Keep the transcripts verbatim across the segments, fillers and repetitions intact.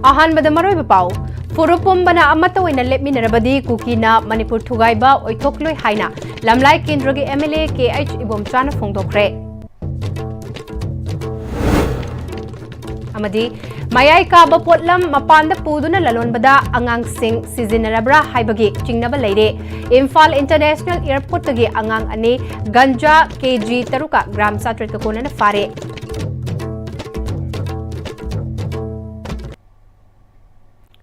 ꯑꯍꯥꯟꯕꯗ ꯃꯔꯨꯑꯣꯏꯕ ꯄꯥꯎ꯫ ꯐꯨꯔꯨꯞ ꯄꯨꯝꯕꯅ ꯑꯃꯠꯇ ꯑꯣꯏꯅ ꯂꯦꯞꯃꯤꯟꯅꯔꯕꯗꯤ ꯀꯨꯀꯤꯅ ꯃꯅꯤꯄꯨꯔ ꯊꯨꯒꯥꯏꯕ ꯑꯣꯏꯊꯣꯛꯂꯣꯏ ꯍꯥꯏꯅ ꯂꯝꯂꯥꯏ ꯀꯦꯟꯗ꯭ꯔꯒꯤ M L A K H ꯏꯕꯣꯝꯆꯥꯅ ꯐꯣꯡꯗꯣꯛꯈ꯭ꯔꯦ꯫ ꯑꯃꯗꯤ ꯃꯌꯥꯏ ꯀꯥꯕ ꯄꯣꯠꯂꯝ ꯃꯄꯥꯟꯗ ꯄꯨꯗꯨꯅ ꯂꯂꯣꯟꯕꯗ ꯑꯉꯥꯡꯁꯤꯡ ꯁꯤꯖꯤꯟꯅꯔꯕ꯭ꯔꯥ ꯍꯥꯏꯕꯒꯤ ꯆꯤꯡꯅꯕ ꯂꯩꯔꯦ꯫ ꯏꯝꯐꯥꯜ ꯏꯟꯇꯔꯅꯦꯁꯅꯦꯜ ꯑꯦꯌꯔꯄꯣꯔꯠꯇꯒꯤ ꯑꯉꯥꯡ ꯑꯅꯤ ꯒꯟꯖꯥ ꯀꯦ ꯖꯤ ꯇꯔꯨꯛꯀ ꯒ꯭ꯔꯥꯝ ꯆꯥꯇ꯭ꯔꯦꯠꯀ ꯀꯣꯟꯅꯅ ꯐꯥꯔꯦ꯫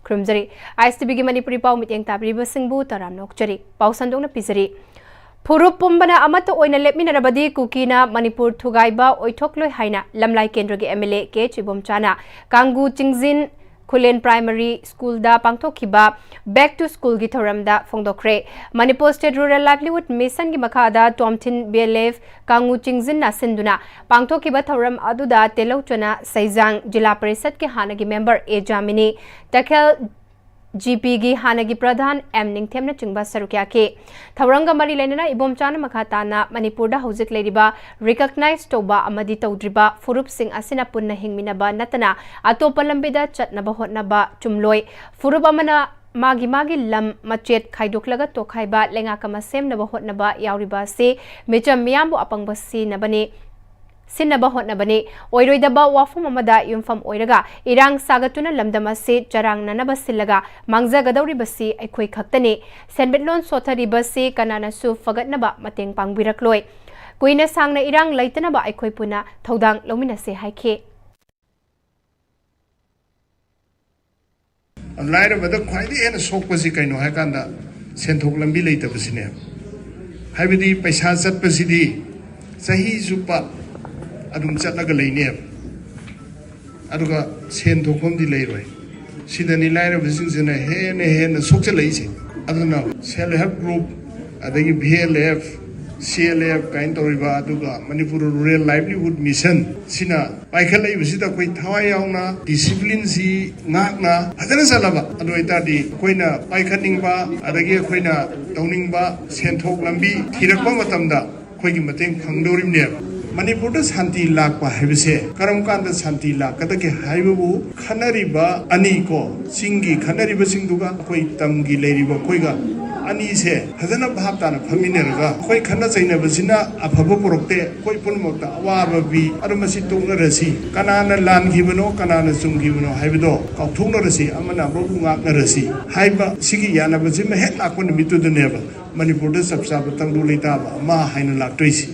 ꯈꯨꯔꯨꯝꯖꯔꯤ꯫ ꯑꯥꯏ ꯑꯦꯁ ꯇꯤ ꯚꯤꯒꯤ ꯃꯅꯤꯄꯨꯔꯤ ꯄꯥꯎ ꯃꯤꯠꯌꯦꯡ ꯇꯥꯕꯤꯔꯤꯕꯁꯤꯡꯕꯨ ꯇꯔꯥꯝꯅ ꯑꯣꯛꯆꯔꯤ꯫ ꯄꯥꯎ ꯁꯟꯗꯣꯛꯅ ꯄꯤꯖꯔꯤ꯫ ꯐꯨꯔꯨꯞ ꯄꯨꯝꯕꯅ ꯑꯃꯠꯇ ꯑꯣꯏꯅ ꯂꯦꯞꯃꯤꯟꯅꯔꯕꯗꯤ ꯀꯨꯀꯤꯅ ꯃꯅꯤꯄꯨꯔ ꯊꯨꯒꯥꯏꯕ ꯑꯣꯏꯊꯣꯛꯂꯣꯏ ꯍꯥꯏꯅ ꯂꯝꯂꯥꯏ ꯀꯦꯟꯗ꯭ꯔꯒꯤ M L A K H ꯏꯕꯣꯝꯆꯥꯅ ꯀꯥꯡꯒꯨ ꯆꯤꯡꯖꯤꯟ ꯈꯨꯂꯦꯟ ꯄ꯭ꯔꯥꯏꯃꯔꯤ ꯁ꯭ꯀꯨꯜꯗ ꯄꯥꯡꯊꯣꯛꯈꯤꯕ Back to Schoolꯒꯤ ꯊꯧꯔꯝꯗ ꯐꯣꯡꯗꯣꯛꯈ꯭ꯔꯦ꯫ ꯃꯅꯤꯄꯨꯔ ꯁ꯭ꯇꯦꯠ ꯔꯨꯔꯦꯜ ꯂꯥꯏꯚꯂꯤꯍꯨꯗ ꯃꯤꯁꯟꯒꯤ ꯃꯈꯥꯗ ꯇꯣꯝꯊꯤꯟ ꯕꯤ ꯑꯦꯜ ꯑꯦꯐ ꯀꯥꯡꯒꯨ ꯆꯤꯡꯖꯤꯟꯅ ꯁꯤꯟꯗꯨꯅ ꯄꯥꯡꯊꯣꯛꯈꯤꯕ ꯊꯧꯔꯝ ꯑꯗꯨꯗ ꯇꯦꯂꯧꯆꯅ ꯁꯩꯖꯥꯡ ꯖꯤꯂꯥ ꯄꯔꯤꯁꯠꯀꯤ ꯍꯥꯟꯅꯒꯤ ꯃꯦꯝꯕꯔ ꯑꯦ ꯖꯥꯃꯤꯅꯤ, ꯇꯈꯦꯜ ꯖꯤ ꯄꯤꯒꯤ ꯍꯥꯟꯅꯒꯤ ꯄ꯭ꯔꯙꯥꯟ ꯑꯦꯝ ꯅꯤꯡꯊꯦꯝꯅꯆꯤꯡꯕ ꯁꯔꯨꯛ ꯌꯥꯈꯤ꯫ ꯊꯧꯔꯝꯒ ꯃꯔꯤ ꯂꯩꯅꯅ ꯏꯕꯣꯝꯆꯥꯅ ꯃꯈꯥ ꯇꯥꯅ ꯃꯅꯤꯄꯨꯔꯗ ꯍꯧꯖꯤꯛ ꯂꯩꯔꯤꯕ recognize ꯇꯧꯕ ꯑꯃꯗꯤ ꯇꯧꯗ꯭ꯔꯤꯕ ꯐꯨꯔꯨꯞꯁꯤꯡ ꯑꯁꯤꯅ ꯄꯨꯟꯅ ꯍꯤꯡꯃꯤꯟꯅꯕ ꯅꯠꯇꯅ ꯑꯇꯣꯞꯄ ꯂꯝꯕꯤꯗ ꯆꯠꯅꯕ ꯍꯣꯠꯅꯕ ꯆꯨꯝꯂꯣꯏ꯫ ꯐꯨꯔꯨꯞ ꯑꯃꯅ ꯃꯥꯒꯤ ꯃꯥꯒꯤ ꯂꯝ ꯃꯆꯦꯠ ꯈꯥꯏꯗꯣꯛꯂꯒ ꯇꯣꯈꯥꯏꯕ ꯂꯩꯉꯥꯛ ꯑꯃ ꯁꯦꯝꯅꯕ ꯍꯣꯠꯅꯕ ꯌꯥꯎꯔꯤꯕ ꯑꯁꯤ ꯃꯤꯆꯝ ꯃꯤꯌꯥꯝꯕꯨ ꯑꯄꯪꯕ ꯁꯤꯅꯕꯅꯤ꯫ ꯁꯤꯟꯅꯕ ꯍꯣꯠꯅꯕꯅꯤ꯫ ꯑꯣꯏꯔꯣꯏꯗꯕ ꯋꯥꯐꯝ ꯑꯃꯗ ꯌꯨꯝꯐꯝ ꯑꯣꯏꯔꯒ ꯏꯔꯥꯡ ꯁꯥꯒꯠꯇꯨꯅ ꯂꯝꯗꯝ ꯑꯁꯤ ꯆꯔꯥꯡꯅꯅꯕ ꯁꯤꯜꯂꯒ ꯃꯥꯡꯖꯒꯗꯧꯔꯤꯕꯁꯤ ꯑꯩꯈꯣꯏ ꯈꯛꯇꯅꯤ꯫ ꯁꯦꯟꯃꯤꯠꯂꯣꯟ ꯁꯣꯠꯊꯔꯤꯕꯁꯤ ꯀꯅꯥꯅꯁꯨ ꯐꯒꯠꯅꯕ ꯃꯇꯦꯡ ꯄꯥꯡꯕꯤꯔꯛꯂꯣꯏ꯫ ꯀꯨꯏꯅ ꯁꯥꯡꯅ ꯏꯔꯥꯡ ꯂꯩꯇꯅꯕ ꯑꯩꯈꯣꯏ ꯄꯨꯟꯅ ꯊꯧꯗꯥꯡ ꯂꯧꯃꯤꯟꯅꯁꯦ ꯍꯥꯏꯈꯤ꯫ ꯂꯥꯏꯔꯕꯗ ꯈ꯭ꯋꯥꯏꯗꯒꯤ ꯍꯦꯟꯅ ꯁꯣꯛꯄꯁꯤ ꯀꯩꯅꯣ ꯍꯥꯏꯀꯥꯟꯗ ꯁꯦꯟꯊꯣꯛ ꯂꯝꯕꯤ ꯂꯩꯇꯕꯁꯤꯅꯦꯕ꯫ ꯍꯥꯏꯕꯗꯤ ꯄꯩꯁꯥ ꯆꯠꯄꯁꯤꯗꯤ ꯆꯍꯤ ꯆꯨꯞꯄ ꯑꯗꯨꯝ ꯆꯠꯂꯒ ꯂꯩꯅꯦꯕ꯫ ꯑꯗꯨꯒ ꯁꯦꯟ ꯊꯣꯛꯐꯝꯗꯤ ꯂꯩꯔꯣꯏ꯫ ꯁꯤꯗꯅꯤ ꯂꯥꯏꯔꯕꯁꯤꯡꯁꯤꯅ ꯍꯦꯟꯅ ꯍꯦꯟꯅ ꯁꯣꯛꯆꯜꯂꯛꯏꯁꯦ꯫ ꯑꯗꯨꯅ self help group, ꯑꯗꯒꯤ V L F, C L F ꯀꯥꯏꯅ ꯇꯧꯔꯤꯕ, ꯑꯗꯨꯒ ꯃꯅꯤꯄꯨꯔ ꯔꯨꯔꯦꯜ ꯂꯥꯏꯚꯂꯤꯍꯨꯗ ꯃꯤꯁꯟ ꯁꯤꯅ ꯄꯥꯏꯈꯠꯂꯛꯏꯕꯁꯤꯗ ꯑꯩꯈꯣꯏ ꯊꯋꯥꯏ ꯌꯥꯎꯅ, ꯗꯤꯁꯤꯄ꯭ꯂꯤꯟꯁꯤ ꯉꯥꯛꯅ ꯐꯖꯅ ꯆꯠꯂꯕ, ꯑꯗꯨ ꯑꯣꯏꯇꯥꯔꯗꯤ ꯑꯩꯈꯣꯏꯅ ꯄꯥꯏꯈꯠꯅꯤꯡꯕ, ꯑꯗꯒꯤ ꯑꯩꯈꯣꯏꯅ ꯇꯧꯅꯤꯡꯕ ꯁꯦꯟꯊꯣꯛ ꯂꯝꯕꯤ ꯊꯤꯔꯛꯄ ꯃꯇꯝꯗ ꯑꯩꯈꯣꯏꯒꯤ ꯃꯇꯦꯡ ꯐꯪꯗꯧꯔꯤꯕꯅꯦꯕ꯫ ꯃꯅꯤꯄꯨꯔꯗ ꯁꯥꯟꯇꯤ ꯂꯥꯛꯄ ꯍꯥꯏꯕꯁꯦ ꯀꯔꯝ ꯀꯥꯟꯗ ꯁꯥꯟꯇꯤ ꯂꯥꯛꯀꯗꯒꯦ ꯍꯥꯏꯕꯕꯨ, ꯈꯟꯅꯔꯤꯕ ꯑꯅꯤ ꯀꯣ, ꯆꯤꯡꯒꯤ ꯈꯟꯅꯔꯤꯕꯁꯤꯡꯗꯨꯒ ꯑꯩꯈꯣꯏ ꯇꯝꯒꯤ ꯂꯩꯔꯤꯕ ꯑꯩꯈꯣꯏꯒ, ꯑꯅꯤꯁꯦ ꯐꯖꯅ ꯚꯥꯞ ꯇꯥꯅ ꯐꯝꯃꯤꯟꯅꯔꯒ, ꯑꯩꯈꯣꯏ ꯈꯠꯅ ꯆꯩꯅꯕꯁꯤꯅ ꯑꯐꯕ ꯄꯨꯔꯛꯇꯦ, ꯑꯩꯈꯣꯏ ꯄꯨꯝꯅꯃꯛꯇ ꯑꯋꯥꯕ ꯄꯤ, ꯑꯗꯨ ꯃꯁꯤ ꯇꯣꯛꯅꯔꯁꯤ, ꯀꯅꯥꯅ ꯂꯥꯟꯈꯤꯕꯅꯣ, ꯀꯅꯥꯅ ꯆꯨꯝꯈꯤꯕꯅꯣ ꯍꯥꯏꯕꯗꯣ ꯀꯥꯎꯊꯣꯛꯅꯔꯁꯤ, ꯑꯃꯅ ꯑꯃꯕꯨ ꯉꯥꯛꯅꯔꯁꯤ ꯍꯥꯏꯕ ꯁꯤꯒꯤ ꯌꯥꯅꯕꯁꯤꯃ ꯍꯦꯛ ꯂꯥꯛꯄ ꯅꯨꯃꯤꯠꯇꯨꯗꯅꯦꯕ ꯃꯅꯤꯄꯨꯔꯗ ꯆꯞ ꯆꯥꯕ ꯇꯪꯗꯨ ꯂꯩꯇꯥꯕ ꯑꯃ ꯍꯥꯏꯅ ꯂꯥꯛꯇꯣꯏꯁꯤ꯫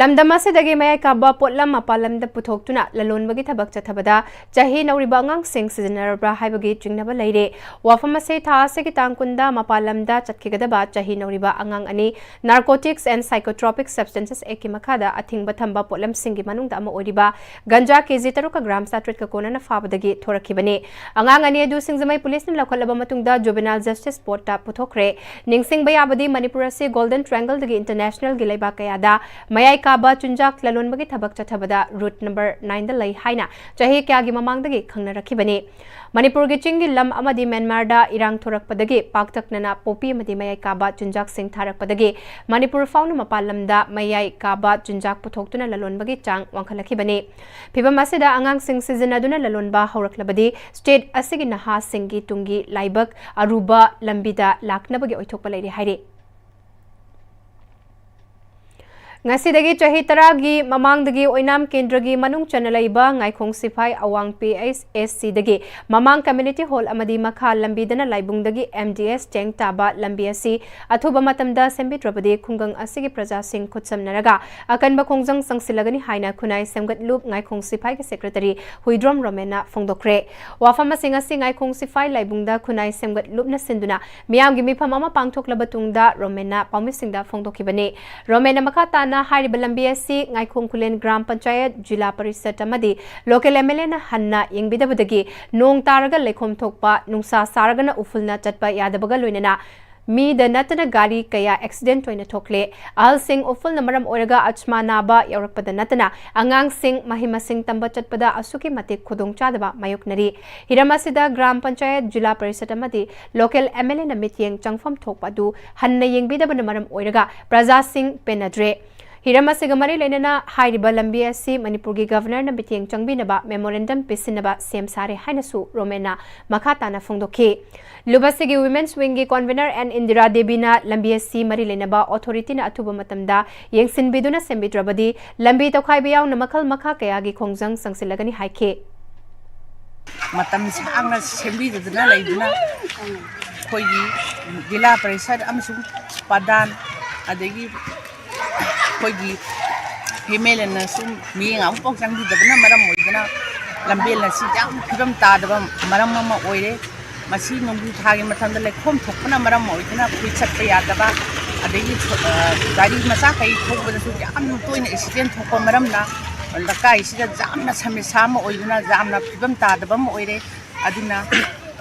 ꯂꯝꯗꯝ ꯑꯁꯤꯗꯒꯤ ꯃꯌꯥꯏ ꯀꯥꯕ ꯄꯣꯠꯂꯝ ꯃꯄꯥꯟ ꯂꯝꯗ ꯄꯨꯊꯣꯛꯇꯨꯅ ꯂꯂꯣꯟꯕꯒꯤ ꯊꯕꯛ ꯆꯠꯊꯕꯗ ꯆꯍꯤ ꯅꯧꯔꯤꯕ ꯑꯉꯥꯡꯁꯤꯡ ꯁꯤꯖꯤꯟꯅꯔꯕ꯭ꯔꯥ ꯍꯥꯏꯕꯒꯤ ꯆꯤꯡꯅꯕ ꯂꯩꯔꯦ꯫ ꯋꯥꯐꯝ ꯑꯁꯤ ꯊꯥ ꯑꯁꯤꯒꯤ ꯇꯥꯡ ꯀꯨꯟꯗ ꯃꯄꯥꯟ ꯂꯝꯗ ꯆꯠꯈꯤꯒꯗꯕ ꯆꯍꯤ ꯅꯧꯔꯤꯕ ꯑꯉꯥꯡ ꯑꯅꯤ Narcotics and Psychotropic Substances Actꯀꯤ ꯃꯈꯥꯗ ꯑꯊꯤꯡꯕ ꯊꯝꯕ ꯄꯣꯠꯂꯝꯁꯤꯡꯒꯤ ꯃꯅꯨꯡꯗ ꯑꯃ ꯑꯣꯏꯔꯤꯕ ꯒꯟꯖꯥ ꯀꯦꯖꯤ ꯇꯔꯨꯛꯀ ꯒ꯭ꯔꯥꯝ ꯆꯥꯇ꯭ꯔꯦꯠꯀ ꯀꯣꯟꯅꯅ ꯐꯥꯕꯗꯒꯤ ꯊꯣꯔꯛꯈꯤꯕꯅꯤ꯫ ꯑꯉꯥꯡ ꯑꯅꯤ ꯑꯗꯨ ꯁꯤꯡꯖꯃꯩ ꯄꯨꯂꯤꯁꯅ ꯂꯧꯈꯠꯂꯕ ꯃꯇꯨꯡꯗ Juvenile Justice Boardꯇ ꯄꯨꯊꯣꯛꯈ꯭ꯔꯦ꯫ ꯅꯤꯡꯁꯤꯡꯕ ꯌꯥꯕꯗꯤ, ꯃꯅꯤꯄꯨꯔ ꯑꯁꯤ Golden Triangleꯗꯒꯤ internationalꯒꯤ ꯂꯩꯕꯥꯛ ꯀꯌꯥꯗ ꯃꯌꯥꯏ ꯀꯥꯕ ꯆꯤꯟꯖꯥꯛ ꯂꯂꯣꯟꯕꯒꯤ ꯊꯕꯛ ꯆꯠꯊꯕꯗ route number nineꯗ ꯂꯩ ꯍꯥꯏꯅ ꯆꯍꯤ ꯀꯌꯥꯒꯤ ꯃꯃꯥꯡꯗꯒꯤ ꯈꯪꯅꯔꯛꯈꯤꯕꯅꯤ꯫ ꯃꯅꯤꯄꯨꯔꯒꯤ ꯆꯤꯡꯒꯤ ꯂꯝ ꯑꯃꯗꯤ ꯃ꯭ꯌꯥꯟꯃꯥꯔꯗ ꯏꯔꯥꯡ ꯊꯣꯔꯛꯄꯗꯒꯤ ꯄꯥꯛꯇꯛꯅꯅ poppy ꯑꯃꯗꯤ ꯃꯌꯥꯏ ꯀꯥꯕ ꯆꯤꯟꯖꯥꯛꯁꯤꯡ ꯊꯥꯔꯛꯄꯗꯒꯤ ꯃꯅꯤꯄꯨꯔ ꯐꯥꯎꯅ ꯃꯄꯥꯟ ꯂꯝꯗ ꯃꯌꯥꯏ ꯀꯥꯕ ꯆꯤꯟꯖꯥꯛ ꯄꯨꯊꯣꯛꯇꯨꯅ ꯂꯂꯣꯟꯕꯒꯤ ꯆꯥꯡ ꯋꯥꯡꯈꯠꯂꯛꯈꯤꯕꯅꯤ꯫ ꯐꯤꯚꯝ ꯑꯁꯤꯗ ꯑꯉꯥꯡꯁꯤꯡ ꯁꯤꯖꯤꯟꯅꯗꯨꯅ ꯂꯂꯣꯟꯕ ꯍꯧꯔꯛꯂꯕꯗꯤ state ꯑꯁꯤꯒꯤ ꯅꯍꯥꯁꯤꯡꯒꯤ ꯇꯨꯡꯒꯤ ꯂꯥꯏꯕꯛ ꯑꯔꯨꯕ ꯂꯝꯕꯤꯗ ꯂꯥꯛꯅꯕꯒꯤ ꯑꯣꯏꯊꯣꯛꯄ ꯂꯩꯔꯦ ꯍꯥꯏꯔꯤ꯫ ꯉꯁꯤꯗꯒꯤ ꯆꯍꯤ ꯇꯔꯥꯒꯤ ꯃꯃꯥꯡꯗꯒꯤ ꯑꯣꯏꯅꯥꯝ ꯀꯦꯟꯗ꯭ꯔꯒꯤ ꯃꯅꯨꯡ ꯆꯟꯅ ꯂꯩꯕ ꯉꯥꯏꯈꯣꯡ ꯁꯤꯐꯥꯏ ꯑꯋꯥꯡ P H S Cꯗꯒꯤ ꯃꯃꯥꯡ community hall ꯑꯃꯗꯤ ꯃꯈꯥ ꯂꯝꯕꯤꯗꯅ ꯂꯥꯏꯕꯨꯡꯗꯒꯤ M D S ꯆꯦꯡ ꯇꯥꯕ ꯂꯝꯕꯤ ꯑꯁꯤ ꯑꯊꯨꯕ ꯃꯇꯝꯗ ꯁꯦꯝꯕꯤꯗ꯭ꯔꯕꯗꯤ ꯈꯨꯡꯒꯪ ꯑꯁꯤꯒꯤ ꯄ꯭ꯔꯖꯥꯁꯤꯡ ꯈꯨꯠꯁꯝꯅꯔꯒ ꯑꯀꯟꯕ ꯈꯣꯡꯖꯪ ꯆꯪꯁꯤꯜꯂꯒꯅꯤ ꯍꯥꯏꯅ ꯈꯨꯟꯅꯥꯏ ꯁꯦꯝꯒꯠꯂꯨꯞ ꯉꯥꯏꯈꯣꯡ ꯁꯤꯐꯥꯏꯒꯤ secretary ꯍꯨꯏꯗ꯭ꯔꯣꯝ ꯔꯣꯃꯦꯟꯅ ꯐꯣꯡꯗꯣꯛꯈ꯭ꯔꯦ꯫ ꯋꯥꯐꯝ ꯑꯁꯤ ꯉꯁꯤ ꯉꯥꯏꯈꯣꯡ ꯁꯤꯐꯥꯏ ꯂꯥꯏꯕꯨꯡꯗ ꯈꯨꯟꯅꯥꯏ ꯁꯦꯝꯒꯠꯂꯨꯞꯅ ꯁꯤꯟꯗꯨꯅ ꯃꯤꯌꯥꯝꯒꯤ ꯃꯤꯐꯝ ꯑꯃ ꯄꯥꯡꯊꯣꯛꯂꯕ ꯇꯨꯡꯗ ꯔꯣꯃꯦꯟꯅ ꯄꯥꯎꯃꯤꯁꯤꯡꯗ ꯐꯣꯡꯗꯣꯛꯈꯤꯕꯅꯤ꯫ ꯔꯣꯃꯦꯟꯅ ꯃꯈꯥ ꯇꯥꯅ ꯍꯥꯏꯔꯤꯕ ꯂꯝꯕꯤ ꯑꯁꯤ ꯉꯥꯏꯈꯣꯡ ꯈꯨꯂꯦꯟ ꯒ꯭ꯔꯥꯝ ꯄꯟꯆꯥꯌꯠ, ꯖꯤꯂꯥ ꯄꯔꯤꯁꯠ ꯑꯃꯗꯤ local M L Aꯅ ꯍꯟꯅ ꯌꯦꯡꯕꯤꯗꯕꯗꯒꯤ ꯅꯣꯡ ꯇꯥꯔꯒ ꯂꯩꯈꯣꯝ ꯊꯣꯛꯄ, ꯅꯨꯡꯁꯥ ꯁꯥꯔꯒꯅ ꯎꯐꯨꯜꯅ ꯆꯠꯄ ꯌꯥꯗꯕꯒ ꯂꯣꯏꯅꯅ ꯃꯤꯗ ꯅꯠꯇꯅ ꯒꯥꯔꯤ ꯀꯌꯥ ꯑꯦꯛꯁꯤꯗꯦꯟ ꯇꯣꯏꯅ ꯊꯣꯛꯂꯦ꯫ ꯑꯍꯜꯁꯤꯡ ꯎꯐꯨꯜꯅ ꯃꯔꯝ ꯑꯣꯏꯔꯒ ꯑꯁꯃꯥ ꯅꯥꯕ ꯌꯥꯎꯔꯛꯄꯗ ꯅꯠꯇꯅ ꯑꯉꯥꯡꯁꯤꯡ ꯃꯍꯩ ꯃꯁꯤꯡ ꯇꯝꯕ ꯆꯠꯄꯗ ꯑꯁꯨꯛꯀꯤ ꯃꯇꯤꯛ ꯈꯨꯗꯣꯡꯆꯥꯗꯕ ꯃꯥꯌꯣꯛꯅꯔꯤ꯫ ꯍꯤꯔꯝ ꯑꯁꯤꯗ ꯒ꯭ꯔꯥꯝ ꯄꯟꯆꯥꯌꯠ, ꯖꯤꯂꯥ ꯄꯔꯤꯁꯠ ꯑꯃꯗꯤ ꯂꯣꯀꯦꯜ ꯑꯦꯝ ꯑꯦꯜ ꯑꯦꯅ ꯃꯤꯠꯌꯦꯡ ꯆꯪꯐꯝ ꯊꯣꯛꯄ ꯑꯗꯨ ꯍꯟꯅ ꯌꯦꯡꯕꯤꯗꯕꯅ ꯃꯔꯝ ꯑꯣꯏꯔꯒ ꯄ꯭ꯔꯖꯥꯁꯤꯡ ꯄꯦꯟꯅꯗ꯭ꯔꯦ꯫ ꯍꯤꯔꯝ ꯑꯁꯤꯒ ꯃꯔꯤ ꯂꯩꯅꯅ ꯍꯥꯏꯔꯤꯕ ꯂꯝꯕꯤ ꯑꯁꯤ ꯃꯅꯤꯄꯨꯔꯒꯤ ꯒꯚꯔꯅꯔꯅ ꯃꯤꯠꯌꯦꯡ ꯆꯪꯕꯤꯅꯕ ꯃꯦꯃꯣꯔꯦꯟꯗꯝ ꯄꯤꯁꯤꯟꯅꯕ ꯁꯦꯝ ꯁꯥꯔꯦ ꯍꯥꯏꯅꯁꯨ ꯔꯣꯃꯦꯟꯅ ꯃꯈꯥ ꯇꯥꯅ ꯐꯣꯡꯗꯣꯛꯈꯤ꯫ ꯂꯨꯞ ꯑꯁꯤꯒꯤ ꯋꯤꯃꯦꯟꯁ ꯋꯤꯡꯒꯤ ꯀꯣꯟꯚꯦꯅꯔ ꯑꯦꯟ ꯏꯟꯗꯤꯔꯥ ꯗꯦꯕꯤꯅ ꯂꯝꯕꯤ ꯑꯁꯤ ꯃꯔꯤ ꯂꯩꯅꯕ ꯑꯣꯊꯣꯔꯤꯇꯤꯅ ꯑꯊꯨꯕ ꯃꯇꯝꯗ ꯌꯦꯡꯁꯤꯟꯕꯤꯗꯨꯅ ꯁꯦꯝꯕꯤꯗ꯭ꯔꯕꯗꯤ ꯂꯝꯕꯤ ꯇꯧꯈꯥꯏꯕ ꯌꯥꯎꯅ ꯃꯈꯜ ꯃꯈꯥ ꯀꯌꯥꯒꯤ ꯈꯣꯡꯖꯪ ꯆꯪꯁꯤꯜꯂꯒꯅꯤ ꯍꯥꯏꯈꯤ꯫ ꯃꯇꯝ ꯁꯥꯡꯅ ꯁꯦꯝꯕꯤꯗꯗꯅ ꯂꯩꯗꯨꯅ ꯑꯩꯈꯣꯏꯒꯤ ꯖꯤꯂꯥ ꯄꯔꯤꯁꯠ ꯑꯃꯁꯨꯡ ꯄ꯭ꯔꯙꯥꯟ, ꯑꯗꯒꯤ ꯑꯩꯈꯣꯏꯒꯤ ꯑꯦꯝ ꯑꯦꯜ ꯑꯦꯅꯁꯨ ꯃꯤꯠꯌꯦꯡ ꯑꯃꯨꯛꯐꯥꯎ ꯆꯪꯕꯤꯗꯕꯅ ꯃꯔꯝ ꯑꯣꯏꯗꯨꯅ ꯂꯝꯕꯦꯜ ꯑꯁꯤ ꯌꯥꯝ ꯐꯤꯕꯝ ꯇꯥꯗꯕ ꯃꯔꯝ ꯑꯃ ꯑꯣꯏꯔꯦ꯫ ꯃꯁꯤ ꯅꯣꯡꯖꯨ ꯊꯥꯒꯤ ꯃꯇꯝꯗ ꯂꯩꯈꯣꯝ ꯊꯣꯛꯄꯅ ꯃꯔꯝ ꯑꯣꯏꯗꯨꯅ ꯑꯩꯈꯣꯏ ꯆꯠꯄ ꯌꯥꯗꯕ, ꯑꯗꯒꯤ, ꯑ, ꯒꯥꯔꯤ ꯃꯆꯥ ꯀꯩ ꯊꯧꯕꯗꯁꯨ ꯌꯥꯝꯅ ꯇꯣꯏꯅ ꯑꯦꯛꯁꯤꯗꯦꯟ ꯊꯣꯛꯄ ꯃꯔꯝꯅ ꯂꯩꯀꯥꯏꯁꯤꯗ ꯌꯥꯝꯅ ꯁꯃꯁ꯭ꯌꯥ ꯑꯃ ꯑꯣꯏꯗꯨꯅ ꯌꯥꯝꯅ ꯐꯤꯕꯝ ꯇꯥꯗꯕ ꯑꯃ ꯑꯣꯏꯔꯦ꯫ ꯑꯗꯨꯅ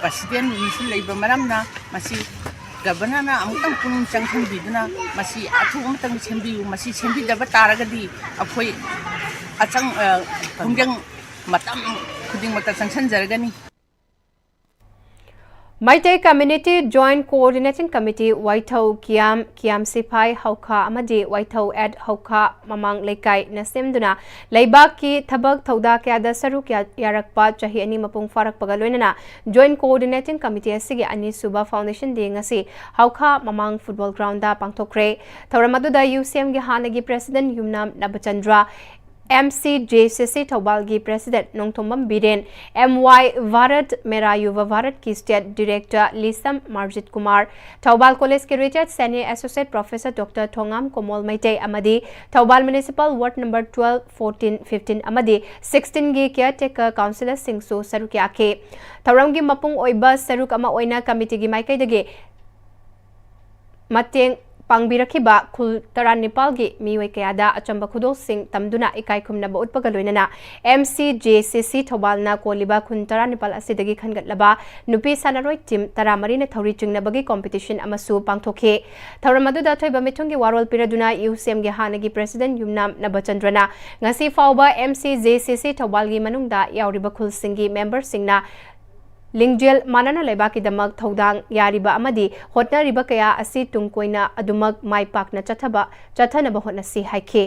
ꯄ꯭ꯔꯁꯤꯗꯦꯟ ꯃꯤꯁꯨ ꯂꯩꯕ ꯃꯔꯝꯅ ꯃꯁꯤ ꯒꯚꯔꯅꯔꯅ ꯑꯃꯨꯛꯇꯪ ꯄꯨꯛꯅꯤꯡ ꯆꯪꯁꯤꯟꯕꯤꯗꯨꯅ ꯃꯁꯤ ꯑꯊꯨꯕ ꯑꯃꯇꯪ ꯁꯦꯝꯕꯤꯌꯨ꯫ ꯃꯁꯤ ꯁꯦꯝꯕꯤꯗꯕ ꯇꯥꯔꯒꯗꯤ ꯑꯩꯈꯣꯏ ꯑꯆꯪ-, ꯑ, ꯈꯣꯡꯖꯪ ꯃꯇꯝ ꯈꯨꯗꯤꯡꯃꯛꯇ ꯆꯪꯁꯤꯟꯖꯔꯒꯅꯤ꯫ Meitei Community Joint Coordinating Committee, ꯋꯥꯏꯊꯧ ꯀꯤꯌꯥꯝ, ꯀꯤꯌꯥꯝ ꯁꯤꯐꯥꯏ ꯍꯧꯈꯥ ꯑꯃꯗꯤ ꯋꯥꯏꯊꯧ at ꯍꯧꯈꯥ ꯃꯃꯥꯡ ꯂꯩꯀꯥꯏꯅ ꯁꯦꯝꯗꯨꯅ ꯂꯩꯕꯥꯛꯀꯤ ꯊꯕꯛ ꯊꯧꯗꯥ ꯀꯌꯥꯗ ꯁꯔꯨꯛ ꯌꯥ-, ꯌꯥꯔꯛꯄ ꯆꯍꯤ ꯑꯅꯤ ꯃꯄꯨꯡ ꯐꯥꯔꯛꯄꯒ ꯂꯣꯏꯅꯅ Joint Coordinating Committee ꯑꯁꯤꯒꯤ ꯑꯅꯤꯁꯨꯕ Foundation Day ꯉꯁꯤ ꯍꯧꯈꯥ ꯃꯃꯥꯡ football ground ꯗ ꯄꯥꯡꯊꯣꯛꯈ꯭ꯔꯦ꯫ ꯊꯧꯔꯝ ꯑꯗꯨꯗ ꯌꯨ ꯁꯤ ꯑꯦꯝꯒꯤ ꯍꯥꯟꯅꯒꯤ President ꯌꯨꯝꯅꯥꯝ ꯅꯕꯆꯟꯗ꯭ꯔ, ꯑꯦꯝ ꯁꯤ ꯖꯦ ꯁꯤ ꯁꯤ ꯊꯧꯕꯥꯜꯒꯤ President ꯅꯣꯡꯊꯣꯝꯕꯝ ꯕꯤꯔꯦꯟ, ꯑꯦꯝ ꯋꯥꯏ ꯚꯥꯔꯠ ꯃꯦꯔꯥ ꯌꯨꯚ ꯚꯥꯔꯠꯀꯤ State Director ꯂꯤꯁꯝ ꯃꯥꯔꯖꯤꯠ ꯀꯨꯃꯥꯔ, ꯊꯧꯕꯥꯜ ꯀꯣꯂꯦꯖꯀꯤ retired senior associate professor Doctor ꯊꯣꯉꯥꯝ ꯀꯣꯃꯣꯜ ꯃꯩꯇꯩ ꯑꯃꯗꯤ Thoubal Municipal Ward number twelve, fourteen, fifteen ꯑꯃꯗꯤ sixteen ꯒꯤ caretaker councillor ꯁꯤꯡꯁꯨ ꯁꯔꯨꯛ ꯌꯥꯈꯤ꯫ ꯊꯧꯔꯝꯒꯤ ꯃꯄꯨꯡ ꯑꯣꯏꯕ ꯁꯔꯨꯛ ꯑꯃ ꯑꯣꯏꯅ committee ꯒꯤ ꯃꯥꯏꯀꯩꯗꯒꯤ ꯃꯇꯦꯡ ꯄꯥꯡꯕꯤꯔꯛꯈꯤꯕ ꯈꯨꯜ ꯇꯔꯥꯅꯤꯄꯥꯜꯒꯤ ꯃꯤꯑꯣꯏ ꯀꯌꯥꯗ ꯑꯆꯝꯕ ꯈꯨꯗꯣꯜꯁꯤꯡ ꯇꯝꯗꯨꯅ ꯏꯀꯥꯏ ꯈꯨꯝꯅꯕ ꯎꯠꯄꯒ ꯂꯣꯏꯅꯅ M C J C C ꯊꯧꯕꯥꯜꯅ ꯀꯣꯜꯂꯤꯕ ꯈꯨꯟ ꯇꯔꯥꯅꯤꯄꯥꯜ ꯑꯁꯤꯗꯒꯤ ꯈꯟꯒꯠꯂꯕ ꯅꯨꯄꯤ ꯁꯥꯟꯅꯔꯣꯏ ꯇꯤꯝ ꯇꯔꯥꯃꯔꯤꯅ ꯊꯧꯔꯤ ꯆꯤꯡꯅꯕꯒꯤ ꯀꯣꯝꯄꯤꯇꯤꯁꯟ ꯑꯃꯁꯨ ꯄꯥꯡꯊꯣꯛꯈꯤ꯫ ꯊꯧꯔꯝ ꯑꯗꯨꯗ ꯑꯊꯣꯏꯕ ꯃꯤꯊꯨꯡꯒꯤ ꯋꯥꯔꯣꯜ ꯄꯤꯔꯗꯨꯅ ꯌꯨ ꯁꯤ ꯑꯦꯝꯒꯤ ꯍꯥꯟꯅꯒꯤ ꯄ꯭ꯔꯦꯁꯤꯗꯦꯟꯠ ꯌꯨꯝꯅꯥꯝ ꯅꯕꯆꯟꯗ꯭ꯔꯅ ꯉꯁꯤ ꯐꯥꯎꯕ M C J C C ꯊꯧꯕꯥꯜꯒꯤ ꯃꯅꯨꯡꯗ ꯌꯥꯎꯔꯤꯕ ꯈꯨꯜꯁꯤꯡꯒꯤ ꯃꯦꯝꯕꯔꯁꯤꯡꯅ ꯂꯤꯡꯖꯦꯜ ꯃꯥꯟꯅꯅ ꯂꯩꯕꯥꯛꯀꯤꯗꯃꯛ ꯊꯧꯗꯥꯡ ꯌꯥꯔꯤꯕ ꯑꯃꯗꯤ ꯍꯣꯠꯅꯔꯤꯕ ꯀꯌꯥ ꯑꯁꯤ ꯇꯨꯡ ꯀꯣꯏꯅ ꯑꯗꯨꯃꯛ ꯃꯥꯏ ꯄꯥꯛꯅ ꯆꯠꯊꯕ, ꯆꯠꯊꯅꯕ ꯍꯣꯠꯅꯁꯤ ꯍꯥꯏꯈꯤ꯫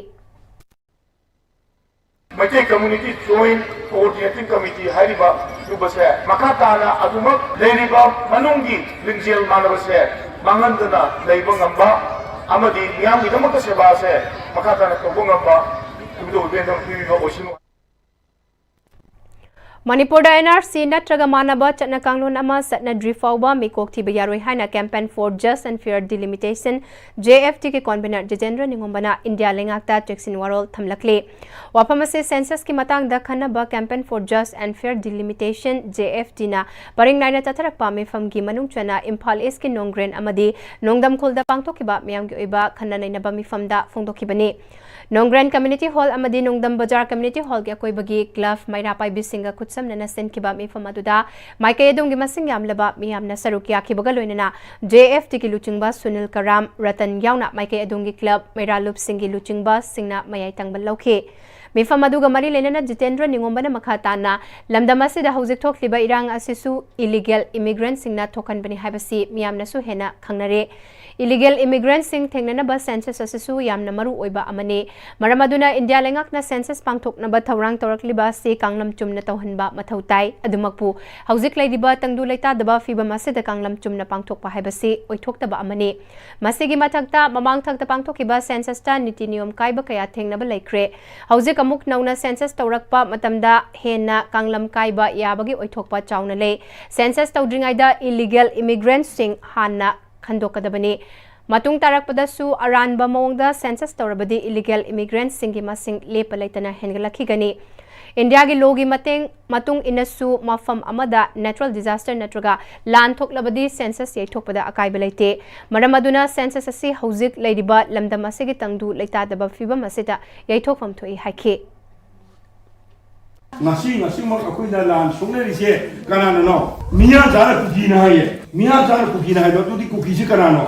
Meitei community joint coordinating committee ꯍꯥꯏꯔꯤꯕ ꯑꯗꯨꯒꯨꯝꯕꯁꯦ ꯃꯈꯥ ꯇꯥꯅ ꯑꯗꯨꯃꯛ ꯂꯩꯔꯤꯕ ꯃꯅꯨꯡꯒꯤ ꯂꯤꯡꯖꯦꯜ ꯃꯥꯟꯅꯕꯁꯦ ꯃꯥꯡꯍꯟꯗꯅ ꯂꯩꯕ ꯉꯝꯕ ꯑꯃꯗꯤ ꯃꯤꯌꯥꯝꯒꯤꯗꯃꯛꯇ ꯁꯦꯕꯥꯁꯦ ꯃꯈꯥ ꯇꯥꯅ ꯇꯧꯕ ꯉꯝꯕ ꯏꯕꯨꯙꯧ ꯏꯕꯦꯟꯗꯧꯅ ꯄꯤꯕꯤꯕ ꯑꯣꯏꯁꯅꯨ꯫ ꯃꯅꯤꯄꯨꯔꯗ N R C ꯅꯠꯇ꯭ꯔꯒ ꯃꯥꯟꯅꯕ ꯆꯠꯅ ꯀꯥꯡꯂꯣꯟ ꯑꯃ ꯆꯠꯅꯗ꯭ꯔꯤ ꯐꯥꯎꯕ ꯃꯤꯀꯣꯛ ꯊꯤꯕ ꯌꯥꯔꯣꯏ ꯍꯥꯏꯅ Campaign for Just and Fair Delimitation, J F D ꯒꯤ convener ꯖꯤꯇꯦꯟꯗ꯭ꯔ ꯅꯤꯉꯣꯝꯕꯅ ꯏꯟꯗꯤꯌꯥ ꯂꯩꯉꯥꯛꯇ ꯆꯦꯛꯁꯤꯟ ꯋꯥꯔꯣꯜ ꯊꯝꯂꯛꯂꯤ꯫ ꯋꯥꯐꯝ ꯑꯁꯤ census ꯀꯤ ꯃꯇꯥꯡꯗ ꯈꯟꯅꯕ Campaign for Just and Fair Delimitation, J F D ꯅ ꯄꯔꯤꯡ ꯅꯥꯏꯅ ꯆꯠꯊꯔꯛꯄ ꯃꯤꯐꯝꯒꯤ ꯃꯅꯨꯡ ꯆꯟꯅ ꯏꯝꯐꯥꯜ ꯏꯁꯀꯤ ꯅꯣꯡꯒ꯭ꯔꯦꯟ ꯑꯃꯗꯤ ꯅꯣꯡꯗꯝꯈꯣꯜꯗ ꯄꯥꯡꯊꯣꯛꯈꯤꯕ ꯃꯤꯌꯥꯝꯒꯤ ꯑꯣꯏꯕ ꯈꯟꯅ ꯅꯩꯅꯕ ꯃꯤꯐꯝꯗ ꯐꯣꯡꯗꯣꯛꯈꯤꯕꯅꯤ꯫ ꯅꯣꯡꯒ꯭ꯔꯦꯟ Community Hall ꯑꯃꯗꯤ ꯅꯣꯡꯗꯝ ꯕꯖꯥꯔ Community Hall ꯒꯤ ꯑꯀꯣꯏꯕꯒꯤ club ꯃꯩꯔꯥ ꯄꯥꯏꯕꯤꯁꯤꯡꯒ ꯈꯨꯠꯁꯝꯅꯅ ꯁꯤꯟꯈꯤꯕ ꯃꯤꯐꯝ ꯑꯗꯨꯗ ꯃꯥꯏꯀꯩ ꯑꯗꯨꯝꯒꯤ ꯃꯁꯤꯡ ꯌꯥꯝꯂꯕ ꯃꯤꯌꯥꯝꯅ ꯁꯔꯨꯛ ꯌꯥꯈꯤꯕꯒ ꯂꯣꯏꯅꯅ J F D ꯒꯤ ꯂꯨꯆꯤꯡꯕ ꯁꯨꯅꯤꯜ ꯀꯔꯥꯝ, ꯔꯇꯟ ꯌꯥꯎꯅ ꯃꯥꯏꯀꯩ ꯑꯗꯨꯝꯒꯤ club ꯃꯩꯔꯥ ꯂꯨꯞꯁꯤꯡꯒꯤ ꯂꯨꯆꯤꯡꯕꯁꯤꯡꯅ ꯃꯌꯥꯏ ꯇꯪꯕ ꯂꯧꯈꯤ꯫ ꯃꯤꯐꯝ ꯑꯗꯨꯒ ꯃꯔꯤ ꯂꯩꯅꯅ ꯖꯤꯇꯦꯟꯗ꯭ꯔ ꯅꯤꯉꯣꯝꯕꯅ ꯃꯈꯥ ꯇꯥꯅ ꯂꯝꯗꯝ ꯑꯁꯤꯗ ꯍꯧꯖꯤꯛ ꯊꯣꯛꯂꯤꯕ ꯏꯔꯥꯡ ꯑꯁꯤꯁꯨ illegal immigrant ꯁꯤꯡꯅ ꯊꯣꯛꯍꯟꯕꯅꯤ ꯍꯥꯏꯕꯁꯤ ꯃꯤꯌꯥꯝꯅꯁꯨ ꯍꯦꯟꯅ ꯈꯪꯅꯔꯦ꯫ Illegal immigrant ꯁꯤꯡ ꯊꯦꯡꯅꯅꯕ census ꯑꯁꯤꯁꯨ ꯌꯥꯝꯅ ꯃꯔꯨ ꯑꯣꯏꯕ ꯑꯃꯅꯤ꯫ ꯃꯔꯝ ꯑꯗꯨꯅ ꯏꯟꯗꯤꯌꯥ ꯂꯩꯉꯥꯛꯅ census ꯄꯥꯡꯊꯣꯛꯅꯕ ꯊꯧꯔꯥꯡ ꯇꯧꯔꯛꯂꯤꯕ ꯑꯁꯤ ꯀꯥꯡꯂꯝ ꯆꯨꯝꯅ ꯇꯧꯍꯟꯕ ꯃꯊꯧ ꯇꯥꯏ꯫ ꯑꯗꯨꯃꯛꯄꯨ ꯍꯧꯖꯤꯛ ꯂꯩꯔꯤꯕ ꯇꯪꯗꯨ ꯂꯩꯇꯥꯗꯕ ꯐꯤꯕꯝ ꯑꯁꯤꯗ ꯀꯥꯡꯂꯝ ꯆꯨꯝꯅ ꯄꯥꯡꯊꯣꯛꯄ ꯍꯥꯏꯕꯁꯤ ꯑꯣꯏꯊꯣꯛꯇꯕ ꯑꯃꯅꯤ꯫ ꯃꯁꯤꯒꯤ ꯃꯊꯛꯇ ꯃꯃꯥꯡ ꯊꯛꯇ ꯄꯥꯡꯊꯣꯛꯈꯤꯕ census ꯇ ꯅꯤꯇꯤ ꯅꯤꯌꯣꯝ ꯀꯥꯏꯕ ꯀꯌꯥ ꯊꯦꯡꯅꯕ ꯂꯩꯈ꯭ꯔꯦ꯫ ꯍꯧꯖꯤꯛ ꯑꯃꯨꯛ ꯅꯧꯅ census ꯇꯧꯔꯛꯄ ꯃꯇꯝꯗ ꯍꯦꯟꯅ ꯀꯥꯡꯂꯝ ꯀꯥꯏꯕ ꯌꯥꯕꯒꯤ ꯑꯣꯏꯊꯣꯛꯄ ꯆꯥꯎꯅ ꯂꯩ꯫ Census ꯇꯧꯗ꯭ꯔꯤꯉꯩꯗ illegal immigrant ꯁꯤꯡ ꯍꯥꯟꯅ ꯈꯟꯗꯣꯛꯀꯗꯕꯅꯤ꯫ ꯃꯇꯨꯡ ꯇꯥꯔꯛꯄꯗꯁꯨ ꯑꯔꯥꯟꯕ ꯃꯑꯣꯡꯗ census ꯇꯧꯔꯕꯗꯤ illegal immigrant ꯁꯤꯡꯒꯤ ꯃꯁꯤꯡ ꯂꯦꯞꯄ ꯂꯩꯇꯅ ꯍꯦꯟꯒꯠꯂꯛꯈꯤꯒꯅꯤ꯫ ꯏꯟꯗꯤꯌꯥꯒꯤ ꯂꯣꯒꯤ ꯃꯇꯦꯡ ꯃꯇꯨꯡ ꯏꯟꯅꯁꯨ ꯃꯐꯝ ꯑꯃꯗ natural disaster ꯅꯠꯇ꯭ꯔꯒ ꯂꯥꯟ ꯊꯣꯛꯂꯕꯗꯤ ꯁꯦꯟꯁꯁ ꯌꯩꯊꯣꯛꯄꯗ ꯑꯀꯥꯏꯕ ꯂꯩꯇꯦ꯫ ꯃꯔꯝ ꯑꯗꯨꯅ ꯁꯦꯟꯁꯁ ꯑꯁꯤ ꯍꯧꯖꯤꯛ ꯂꯩꯔꯤꯕ ꯂꯝꯗꯝ ꯑꯁꯤꯒꯤ ꯇꯪꯗꯨ ꯂꯩꯇꯥꯗꯕ ꯐꯤꯕꯝ ꯑꯁꯤꯗ ꯌꯩꯊꯣꯛꯐꯝ ꯊꯣꯛꯏ ꯍꯥꯏꯈꯤ꯫ ꯉꯁꯤ, ꯉꯁꯤꯃꯛ ꯑꯩꯈꯣꯏꯅ ꯂꯥꯟ ꯁꯣꯛꯅꯔꯤꯁꯦ ꯀꯅꯥꯅꯅꯣ? ꯃꯤꯌꯥꯟꯆꯥꯅ ꯀꯨꯀꯤꯅ ꯍꯥꯏꯌꯦ꯫ ꯃꯤꯌꯥꯟꯆꯥꯅ ꯀꯨꯀꯤꯅ ꯍꯥꯏꯕ, ꯑꯗꯨꯗꯤ ꯀꯨꯀꯤꯁꯦ ꯀꯅꯥꯅꯣ?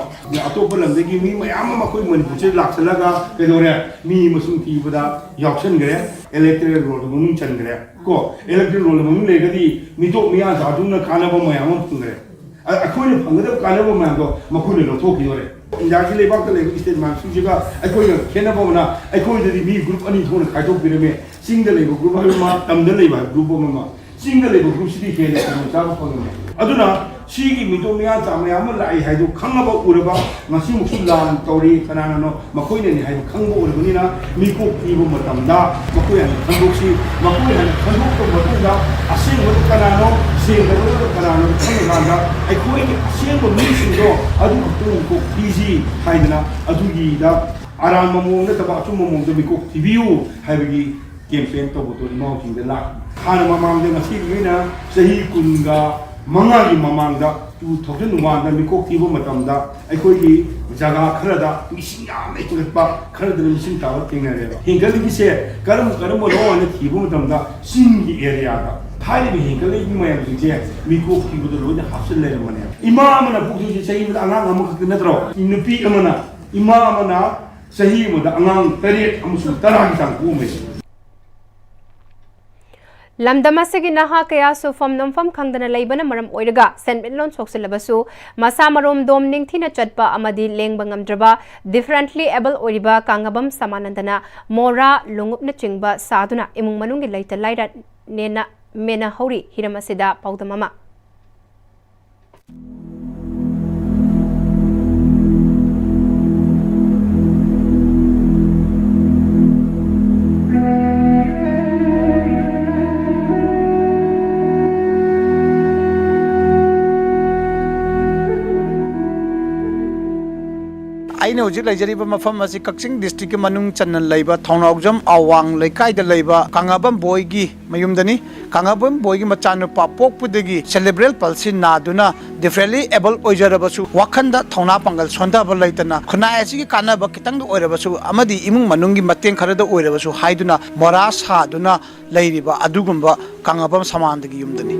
ꯑꯇꯣꯞꯄ ꯂꯝꯗꯒꯤ ꯃꯤ ꯃꯌꯥꯝ ꯑꯃ ꯑꯩꯈꯣꯏ ꯃꯅꯤꯄꯨꯔꯁꯤꯗ ꯂꯥꯛꯁꯜꯂꯒ ꯀꯩꯗꯧꯔꯦ? ꯃꯤ ꯃꯁꯤꯡ ꯊꯤꯕꯗ ꯌꯥꯎꯁꯟꯈ꯭ꯔꯦ, electoral roll ꯗ ꯃꯅꯨꯡ ꯆꯟꯈ꯭ꯔꯦ꯫ ꯀꯣ, electoral roll ꯗ ꯃꯅꯨꯡ ꯂꯩꯔꯒꯗꯤ ꯃꯤꯇꯣꯞ ꯃꯤꯌꯥꯟꯆꯥꯗꯨꯅ ꯀꯥꯟꯅꯕ ꯃꯌꯥꯝ ꯑꯃ ꯐꯪꯈ꯭ꯔꯦ꯫ ꯑ-, ꯑꯩꯈꯣꯏꯅ ꯐꯪꯒꯗꯕ ꯀꯥꯟꯅꯕ ꯃꯌꯥꯝꯗꯣ ꯃꯈꯣꯏꯅ ꯂꯧꯊꯣꯛꯈꯤꯗꯣꯔꯦ꯫ ꯏꯟꯗꯤꯌꯥꯒꯤ ꯂꯩꯕꯥꯛꯇ ꯂꯩꯕ state ꯃꯌꯥꯝꯁꯤꯡꯁꯤꯒ ꯑꯩꯈꯣꯏꯒ ꯈꯦꯠꯅꯕ ꯑꯃꯅ, ꯑꯩꯈꯣꯏꯗꯗꯤ ꯃꯤ group ꯑꯅꯤ ꯊꯣꯛꯅ ꯈꯥꯏꯗꯣꯛꯄꯤꯔꯝꯃꯦ꯫ ꯆꯤꯡꯗ ꯂꯩꯕ group ꯍꯥꯏꯕ ꯑꯃ, ꯇꯝꯗ ꯂꯩꯕ group ꯑꯃ꯫ ꯆꯤꯡꯗ ꯂꯩꯕ group ꯁꯤꯗꯤ ꯍꯦꯟꯅ ꯈꯨꯗꯣꯡꯆꯥꯕ ꯐꯪꯉꯝꯃꯦ꯫ ꯑꯗꯨꯅ ꯁꯤꯒꯤ ꯃꯤꯇꯣꯞ ꯃꯤꯌꯥꯟꯆꯥ ꯃꯌꯥꯝ ꯑꯃ ꯂꯥꯛꯏ ꯍꯥꯏꯗꯨ ꯈꯪꯉꯕ ꯎꯔꯕ, ꯉꯁꯤꯃꯨꯛꯁꯨ ꯂꯥꯟ ꯇꯧꯔꯤ, ꯀꯅꯥꯅꯅꯣ ꯃꯈꯣꯏꯅꯅꯤ ꯍꯥꯏꯕ ꯈꯪꯕ ꯑꯣꯏꯔꯕꯅꯤꯅ, ꯃꯤꯀꯣꯛ ꯊꯤꯕ ꯃꯇꯝꯗ ꯃꯈꯣꯏ ꯍꯥꯟꯅ ꯈꯪꯗꯣꯛꯁꯤ꯫ ꯃꯈꯣꯏ ꯍꯥꯟꯅ ꯈꯪꯗꯣꯛꯄ ꯃꯇꯨꯡꯗ ꯑꯁꯦꯡꯕꯗꯨ ꯀꯅꯥꯅꯣ, ꯁꯦꯡꯗꯕꯗꯨ ꯀꯅꯥꯅꯣ ꯈꯪꯉꯀꯥꯟꯗ ꯑꯩꯈꯣꯏꯒꯤ ꯑꯁꯦꯡꯕ ꯃꯤꯁꯤꯡꯗꯣ ꯑꯗꯨ ꯈꯛꯇ ꯃꯤꯀꯣꯛ ꯊꯤꯁꯤ ꯍꯥꯏꯗꯅ ꯑꯗꯨꯒꯤꯗ ꯑꯔꯥꯟꯕ ꯃꯑꯣꯡ ꯅꯠꯇꯕ ꯑꯆꯨꯝꯕ ꯃꯑꯣꯡꯗ ꯃꯤꯀꯣꯛ ꯊꯤꯕꯤꯌꯨ ꯍꯥꯏꯕꯒꯤ campaign ꯇꯧꯕꯗꯣ ꯏꯃꯥꯎꯁꯤꯡꯗ ꯂꯥꯛꯏ꯫ ꯍꯥꯟꯅ ꯃꯃꯥꯡꯗ ꯉꯁꯤꯒꯤ ꯑꯣꯏꯅ ꯆꯍꯤ ꯀꯨꯟꯒ ꯃꯉꯥꯒꯤ ꯃꯃꯥꯡꯗ two thousand one ꯗ ꯃꯤꯀꯣꯛ ꯊꯤꯕ ꯃꯇꯝꯗ ꯑꯩꯈꯣꯏꯒꯤ ꯖꯒꯥ ꯈꯔꯗ ꯃꯤꯁꯤꯡ ꯌꯥꯝꯅ ꯍꯦꯟꯒꯠꯄ, ꯈꯔꯗꯅ ꯃꯤꯁꯤꯡ ꯇꯥꯕ ꯊꯦꯡꯅꯔꯦꯕ꯫ ꯍꯦꯟꯒꯠꯂꯤꯕꯁꯦ ꯀꯔꯝ ꯀꯔꯝꯕꯅꯣ ꯍꯥꯏꯅ ꯊꯤꯕ ꯃꯇꯝꯗ ꯆꯤꯡꯒꯤ area ꯗ ꯍꯥꯏꯔꯤꯕ ꯍꯦꯟꯒꯠꯂꯛꯏꯕ ꯃꯌꯥꯝꯁꯤꯡꯁꯦ ꯃꯤꯀꯣꯛ ꯊꯤꯕꯗ ꯂꯣꯏꯅ ꯍꯥꯞꯆꯤꯜ ꯂꯩꯔꯝꯕꯅꯦꯕ꯫ ꯏꯃꯥ ꯑꯃꯅ ꯄꯣꯛꯊꯣꯛꯏꯁꯦ ꯆꯍꯤ ꯑꯃꯗ ꯑꯉꯥꯡ ꯑꯃꯈꯛꯇ ꯅꯠꯇ꯭ꯔꯣ? ꯅꯨꯄꯤ ꯑꯃꯅ, ꯏꯃꯥ ꯑꯃꯅ ꯆꯍꯤ ꯑꯃꯗ ꯑꯉꯥꯡ ꯇꯔꯦꯠ ꯑꯃꯁꯨꯡ ꯇꯔꯥꯒꯤ ꯆꯥꯡ ꯄꯣꯛꯑꯝꯃꯦ꯫ ꯂꯝꯗꯝ ꯑꯁꯤꯒꯤ ꯅꯍꯥ ꯀꯌꯥꯁꯨ ꯐꯝ ꯅꯣꯝꯐꯝ ꯈꯪꯗꯅ ꯂꯩꯕꯅ ꯃꯔꯝ ꯑꯣꯏꯔꯒ ꯁꯦꯟꯃꯤꯠꯂꯣꯟ ꯁꯣꯛꯆꯤꯜꯂꯕꯁꯨ ꯃꯁꯥ ꯃꯔꯣꯝꯗꯣꯝ ꯅꯤꯡꯊꯤꯅ ꯆꯠꯄ ꯑꯃꯗꯤ ꯂꯦꯡꯕ ꯉꯝꯗ꯭ꯔꯕ differently able ꯑꯣꯏꯔꯤꯕ ꯀꯥꯡꯉꯕꯝ ꯁꯃꯥꯅꯟꯗꯅ ꯃꯣꯔꯥ, ꯂꯣꯡꯎꯞꯅꯆꯤꯡꯕ ꯁꯥꯗꯨꯅ ꯏꯃꯨꯡ ꯃꯅꯨꯡꯒꯤ ꯂꯩꯇ ꯂꯥꯏꯔ ꯅꯦꯅ ꯃꯦꯟꯅꯍꯧꯔꯤ꯫ ꯍꯤꯔꯝ ꯑꯁꯤꯗ ꯄꯥꯎꯗꯝ ꯑꯃ꯫ ꯑꯩꯅ ꯍꯧꯖꯤꯛ ꯂꯩꯖꯔꯤꯕ ꯃꯐꯝ ꯑꯁꯤ ꯀꯛꯆꯤꯡ ꯗꯤꯁꯇ꯭ꯔꯤꯛꯀꯤ ꯃꯅꯨꯡ ꯆꯟꯅ ꯂꯩꯕ ꯊꯧꯅꯥꯎꯖꯝ ꯑꯋꯥꯡ ꯂꯩꯀꯥꯏꯗ ꯂꯩꯕ ꯀꯪꯂꯥꯕꯝ ꯕꯣꯏꯒꯤ ꯃꯌꯨꯝꯗꯅꯤ꯫ ꯀꯪꯂꯥꯕꯝ ꯕꯣꯏꯒꯤ ꯃꯆꯥꯅꯨꯄꯥ ꯄꯣꯛꯄꯗꯒꯤ ꯁꯦꯂꯦꯕ꯭ꯔꯦꯜ ꯄꯜꯁꯤ ꯅꯥꯗꯨꯅ ꯗꯤꯐꯔꯦꯟꯂꯤ ꯑꯦꯕꯜ ꯑꯣꯏꯖꯔꯕꯁꯨ, ꯋꯥꯈꯜꯗ ꯊꯧꯅꯥ ꯄꯥꯡꯒꯜ ꯁꯣꯟꯊꯕ ꯂꯩꯇꯅ, ꯈꯨꯟꯅꯥꯏ ꯑꯁꯤꯒꯤ ꯀꯥꯟꯅꯕ ꯈꯤꯇꯪꯗ ꯑꯣꯏꯔꯕꯁꯨ ꯑꯃꯗꯤ ꯏꯃꯨꯡ ꯃꯅꯨꯡꯒꯤ ꯃꯇꯦꯡ ꯈꯔꯗ ꯑꯣꯏꯔꯕꯁꯨ ꯍꯥꯏꯗꯨꯅ ꯃꯣꯔꯥ ꯁꯥꯗꯨꯅ ꯂꯩꯔꯤꯕ ꯑꯗꯨꯒꯨꯝꯕ ꯀꯪꯂꯥꯕꯝ ꯁꯃꯥꯟꯗꯒꯤ ꯌꯨꯝꯗꯅꯤ꯫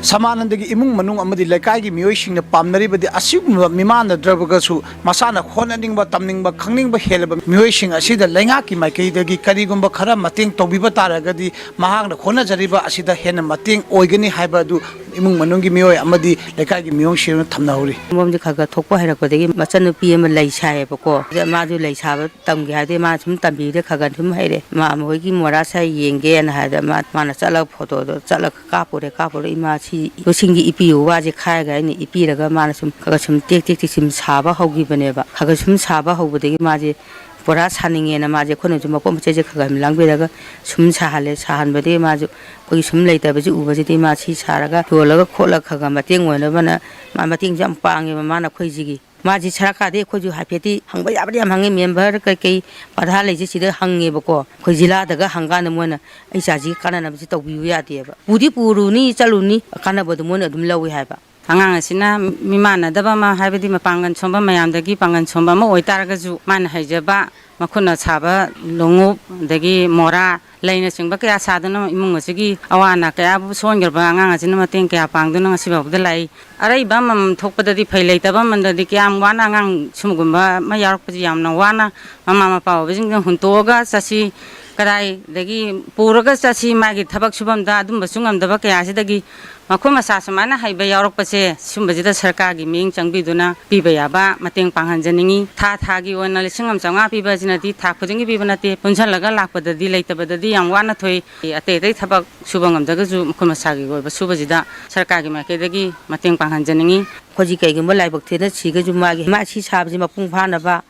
ꯁꯃꯥꯅꯟꯗꯒꯤ ꯏꯃꯨꯡ ꯃꯅꯨꯡ ꯑꯃꯗꯤ ꯂꯩꯀꯥꯏꯒꯤ ꯃꯤꯑꯣꯏꯁꯤꯡꯅ ꯄꯥꯝꯅꯔꯤꯕꯗꯤ ꯑꯁꯤꯒꯨꯝꯕ ꯃꯤꯃꯥꯟꯅꯗ꯭ꯔꯕꯒꯁꯨ ꯃꯁꯥꯅ ꯍꯣꯠꯅꯅꯤꯡꯕ, ꯇꯝꯅꯤꯡꯕ, ꯈꯪꯅꯤꯡꯕ ꯍꯦꯜꯂꯕ ꯃꯤꯑꯣꯏꯁꯤꯡ ꯑꯁꯤꯗ ꯂꯩꯉꯥꯛꯀꯤ ꯃꯥꯏꯀꯩꯗꯒꯤ ꯀꯔꯤꯒꯨꯝꯕ ꯈꯔ ꯃꯇꯦꯡ ꯇꯧꯕꯤꯕ ꯇꯥꯔꯒꯗꯤ ꯃꯍꯥꯛꯅ ꯍꯣꯠꯅꯖꯔꯤꯕ ꯑꯁꯤꯗ ꯍꯦꯟꯅ ꯃꯇꯦꯡ ꯑꯣꯏꯒꯅꯤ ꯍꯥꯏꯕ ꯑꯗꯨ ꯏꯃꯨꯡ ꯃꯅꯨꯡꯒꯤ ꯃꯤꯑꯣꯏ ꯑꯃꯗꯤ ꯂꯩꯀꯥꯏꯒꯤ ꯃꯤꯑꯣꯏꯁꯤꯡꯅ ꯊꯝꯅꯍꯧꯔꯤ꯫ ꯃꯣꯝꯁꯦ ꯈꯔ ꯈꯔ ꯊꯣꯛꯄ ꯍꯩꯔꯛꯄꯗꯒꯤ ꯃꯆꯟꯅꯨꯄꯤ ꯑꯃ ꯂꯩ ꯁꯥꯏꯌꯦꯕꯀꯣ꯫ ꯃꯥꯁꯨ ꯂꯩ ꯁꯥꯕ ꯇꯝꯒꯦ ꯍꯥꯏꯗꯤ ꯃꯥ ꯁꯨꯝ ꯇꯝꯕꯤꯕꯗ ꯈꯔ ꯈꯔ ꯁꯨꯝ ꯍꯩꯔꯦ꯫ ꯃꯥ ꯃꯈꯣꯏꯒꯤ ꯃꯣꯔꯥ ꯁꯥꯏ ꯌꯦꯡꯒꯦꯅ ꯍꯥꯏꯗ ꯃꯥ-, ꯃꯥꯅ ꯆꯠꯂꯒ ꯐꯣꯇꯣꯗꯣ ꯆꯠꯂꯒ ꯀꯥꯞꯄꯨꯔꯦ꯫ ꯀꯥꯞꯄꯨꯔꯦ, "ꯏꯃꯥ, ꯁꯤ ꯂꯨꯁꯤꯡꯒꯤ ꯏꯄꯤꯌꯨ, ꯋꯥꯁꯦ ꯈꯥꯏꯔꯒ ꯑꯩꯅ ꯏꯄꯤꯔꯒ ꯃꯥꯅ ꯁꯨꯝ ꯈꯔ ꯈꯔ ꯁꯨꯝ ꯇꯦꯛ ꯇꯦꯛ ꯇꯦꯛ ꯁꯨꯝ ꯁꯥꯕ ꯍꯧꯈꯤꯕꯅꯦꯕ"꯫ ꯈꯔ ꯈꯔ ꯁꯨꯝ ꯁꯥꯕ ꯍꯧꯕꯗꯒꯤ ꯃꯥꯁꯦ ꯄꯨꯔꯥ ꯁꯥꯅꯤꯡꯉꯦꯅ ꯃꯥꯁꯦ ꯑꯩꯈꯣꯏꯅꯁꯨ ꯃꯄꯣꯠ ꯃꯆꯩꯁꯦ ꯈꯔ ꯈꯔ ꯂꯥꯡꯕꯤꯔꯒ ꯁꯨꯝ ꯁꯥꯍꯜꯂꯦ꯫ ꯁꯥꯍꯟꯕꯗꯒꯤ ꯃꯥꯁꯨ ꯑꯩꯈꯣꯏꯒꯤ ꯁꯨꯝ ꯂꯩꯇꯕꯁꯦ ꯎꯕꯁꯤꯗꯤ ꯃꯥ ꯁꯤ ꯁꯥꯔꯒ ꯌꯣꯜꯂꯒ ꯈꯣꯠꯂꯒ ꯈꯔ ꯈꯔ ꯃꯇꯦꯡ ꯑꯣꯏꯅꯕꯅ ꯃꯥ ꯃꯇꯦꯡꯁꯨ ꯌꯥꯝ ꯄꯥꯡꯉꯦꯕ ꯃꯥꯅ ꯑꯩꯈꯣꯏꯁꯤꯒꯤ꯫ ꯃꯥꯁꯤ ꯁꯔꯀꯥꯔꯗꯩ ꯑꯩꯈꯣꯏꯁꯨ ꯍꯥꯏꯐꯦꯠꯇꯤ ꯍꯪꯕ ꯌꯥꯕꯗꯤ ꯌꯥꯝ ꯍꯪꯉꯦ, ꯃꯦꯝꯕꯔ ꯀꯩꯀꯩ ꯄ꯭ꯔꯙꯥꯟ ꯂꯩꯁꯦ ꯁꯤꯗ ꯍꯪꯉꯦꯕꯀꯣ꯫ ꯑꯩꯈꯣꯏ ꯖꯤꯂꯥꯗꯒ ꯍꯪꯀꯥꯟꯗ ꯃꯣꯏꯅ ꯑꯩ ꯏꯆꯥꯁꯤꯒꯤ ꯀꯥꯟꯅꯅꯕꯁꯤ ꯇꯧꯕꯤꯌꯨ ꯌꯥꯗꯦꯕ꯫ ꯄꯨꯗꯤ ꯄꯨꯔꯨꯅꯤ, ꯆꯠꯂꯨꯅꯤ, ꯀꯥꯟꯅꯕꯗꯣ ꯃꯣꯏꯅ ꯑꯗꯨꯝ ꯂꯧꯏ ꯍꯥꯏꯕ꯫ ꯑꯉꯥꯡ ꯑꯁꯤꯅ ꯃꯤꯃꯥꯟꯅꯗꯕ ꯑꯃ, ꯍꯥꯏꯕꯗꯤ ꯃꯄꯥꯡꯒꯜ ꯁꯣꯟꯕ, ꯃꯌꯥꯝꯗꯒꯤ ꯄꯥꯡꯒꯜ ꯁꯣꯟꯕ ꯑꯃ ꯑꯣꯏꯇꯥꯔꯒꯁꯨ, ꯃꯥꯅ ꯍꯩꯖꯕ ꯃꯈꯨꯠꯅ ꯁꯥꯕ ꯂꯣꯡꯎꯞ, ꯑꯗꯒꯤ ꯃꯣꯔꯥ, ꯂꯩꯅꯆꯤꯡꯕ ꯀꯌꯥ ꯁꯥꯗꯨꯅ ꯏꯃꯨꯡ ꯑꯁꯤꯒꯤ ꯑꯋꯥ ꯑꯅꯥ ꯀꯌꯥꯕꯨ ꯁꯣꯟꯈ꯭ꯔꯕ ꯑꯉꯥꯡ ꯑꯁꯤꯅ ꯃꯇꯦꯡ ꯀꯌꯥ ꯄꯥꯡꯗꯨꯅ ꯉꯁꯤ ꯐꯥꯎꯕꯗ ꯂꯥꯛꯏ꯫ ꯑꯔꯩꯕ ꯑꯃꯃꯝ ꯊꯣꯛꯄꯗꯗꯤ ꯐꯩ, ꯂꯩꯇꯕ ꯃꯃꯜꯗꯗꯤ ꯀꯌꯥꯝ ꯋꯥꯅ ꯑꯉꯥꯡ ꯁꯨꯝꯒꯨꯝꯕ ꯑꯃ ꯌꯥꯎꯔꯛꯄꯁꯤ ꯌꯥꯝꯅ ꯋꯥꯅ ꯃꯃꯥ ꯃꯄꯥ ꯑꯣꯏꯕꯁꯤꯡꯅ ꯍꯨꯟꯇꯣꯛꯑꯒ ꯆꯠꯁꯤ, ꯀꯗꯥꯏꯗꯒꯤ ꯄꯨꯔꯒ ꯆꯠꯁꯤ, ꯃꯥꯒꯤ ꯊꯕꯛ ꯁꯨꯐꯝꯗ ꯑꯗꯨꯝꯕꯁꯨ ꯉꯝꯗꯕ ꯀꯌꯥꯁꯤꯗꯒꯤ ꯃꯈꯨꯠ ꯃꯁꯥ ꯁꯨꯃꯥꯏꯅ ꯍꯩꯕ ꯌꯥꯎꯔꯛꯄꯁꯦ, ꯁꯨꯝꯕꯁꯤꯗ ꯁꯔꯀꯥꯔꯒꯤ ꯃꯤꯠꯌꯦꯡ ꯆꯪꯕꯤꯗꯨꯅ ꯄꯤꯕ ꯌꯥꯕ ꯃꯇꯦꯡ ꯄꯥꯡꯍꯟꯖꯅꯤꯡꯉꯤ꯫ ꯊꯥ ꯊꯥꯒꯤ ꯑꯣꯏꯅ ꯂꯤꯁꯤꯡ ꯑꯃ ꯆꯥꯝꯃꯉꯥ ꯄꯤꯕ ꯑꯁꯤꯅꯗꯤ ꯊꯥ ꯈꯨꯗꯤꯡꯒꯤ ꯄꯤꯕ ꯅꯠꯇꯦ, ꯄꯨꯟꯁꯤꯜꯂꯒ ꯂꯥꯛꯄꯗꯗꯤ ꯂꯩꯇꯕꯗꯗꯤ ꯌꯥꯝ ꯋꯥꯅ ꯊꯣꯛꯏ꯫ ꯑꯇꯩ ꯑꯇꯩ ꯊꯕꯛ ꯁꯨꯕ ꯉꯝꯗ꯭ꯔꯒꯁꯨ ꯃꯈꯨꯠ ꯃꯁꯥꯒꯤ ꯑꯣꯏꯕ ꯁꯨꯕꯁꯤꯗ ꯁꯔꯀꯥꯔꯒꯤ ꯃꯥꯏꯀꯩꯗꯒꯤ ꯃꯇꯦꯡ ꯄꯥꯡꯍꯟꯖꯅꯤꯡꯉꯤ꯫ ꯑꯩꯈꯣꯏꯁꯤ ꯀꯩꯒꯨꯝꯕ ꯂꯥꯏꯕꯛ ꯊꯤꯗ ꯁꯤꯒꯁꯨ ꯃꯥꯒꯤ ꯃꯥ ꯁꯤ ꯁꯥꯕꯁꯤ ꯃꯄꯨꯡ ꯐꯥꯅꯕ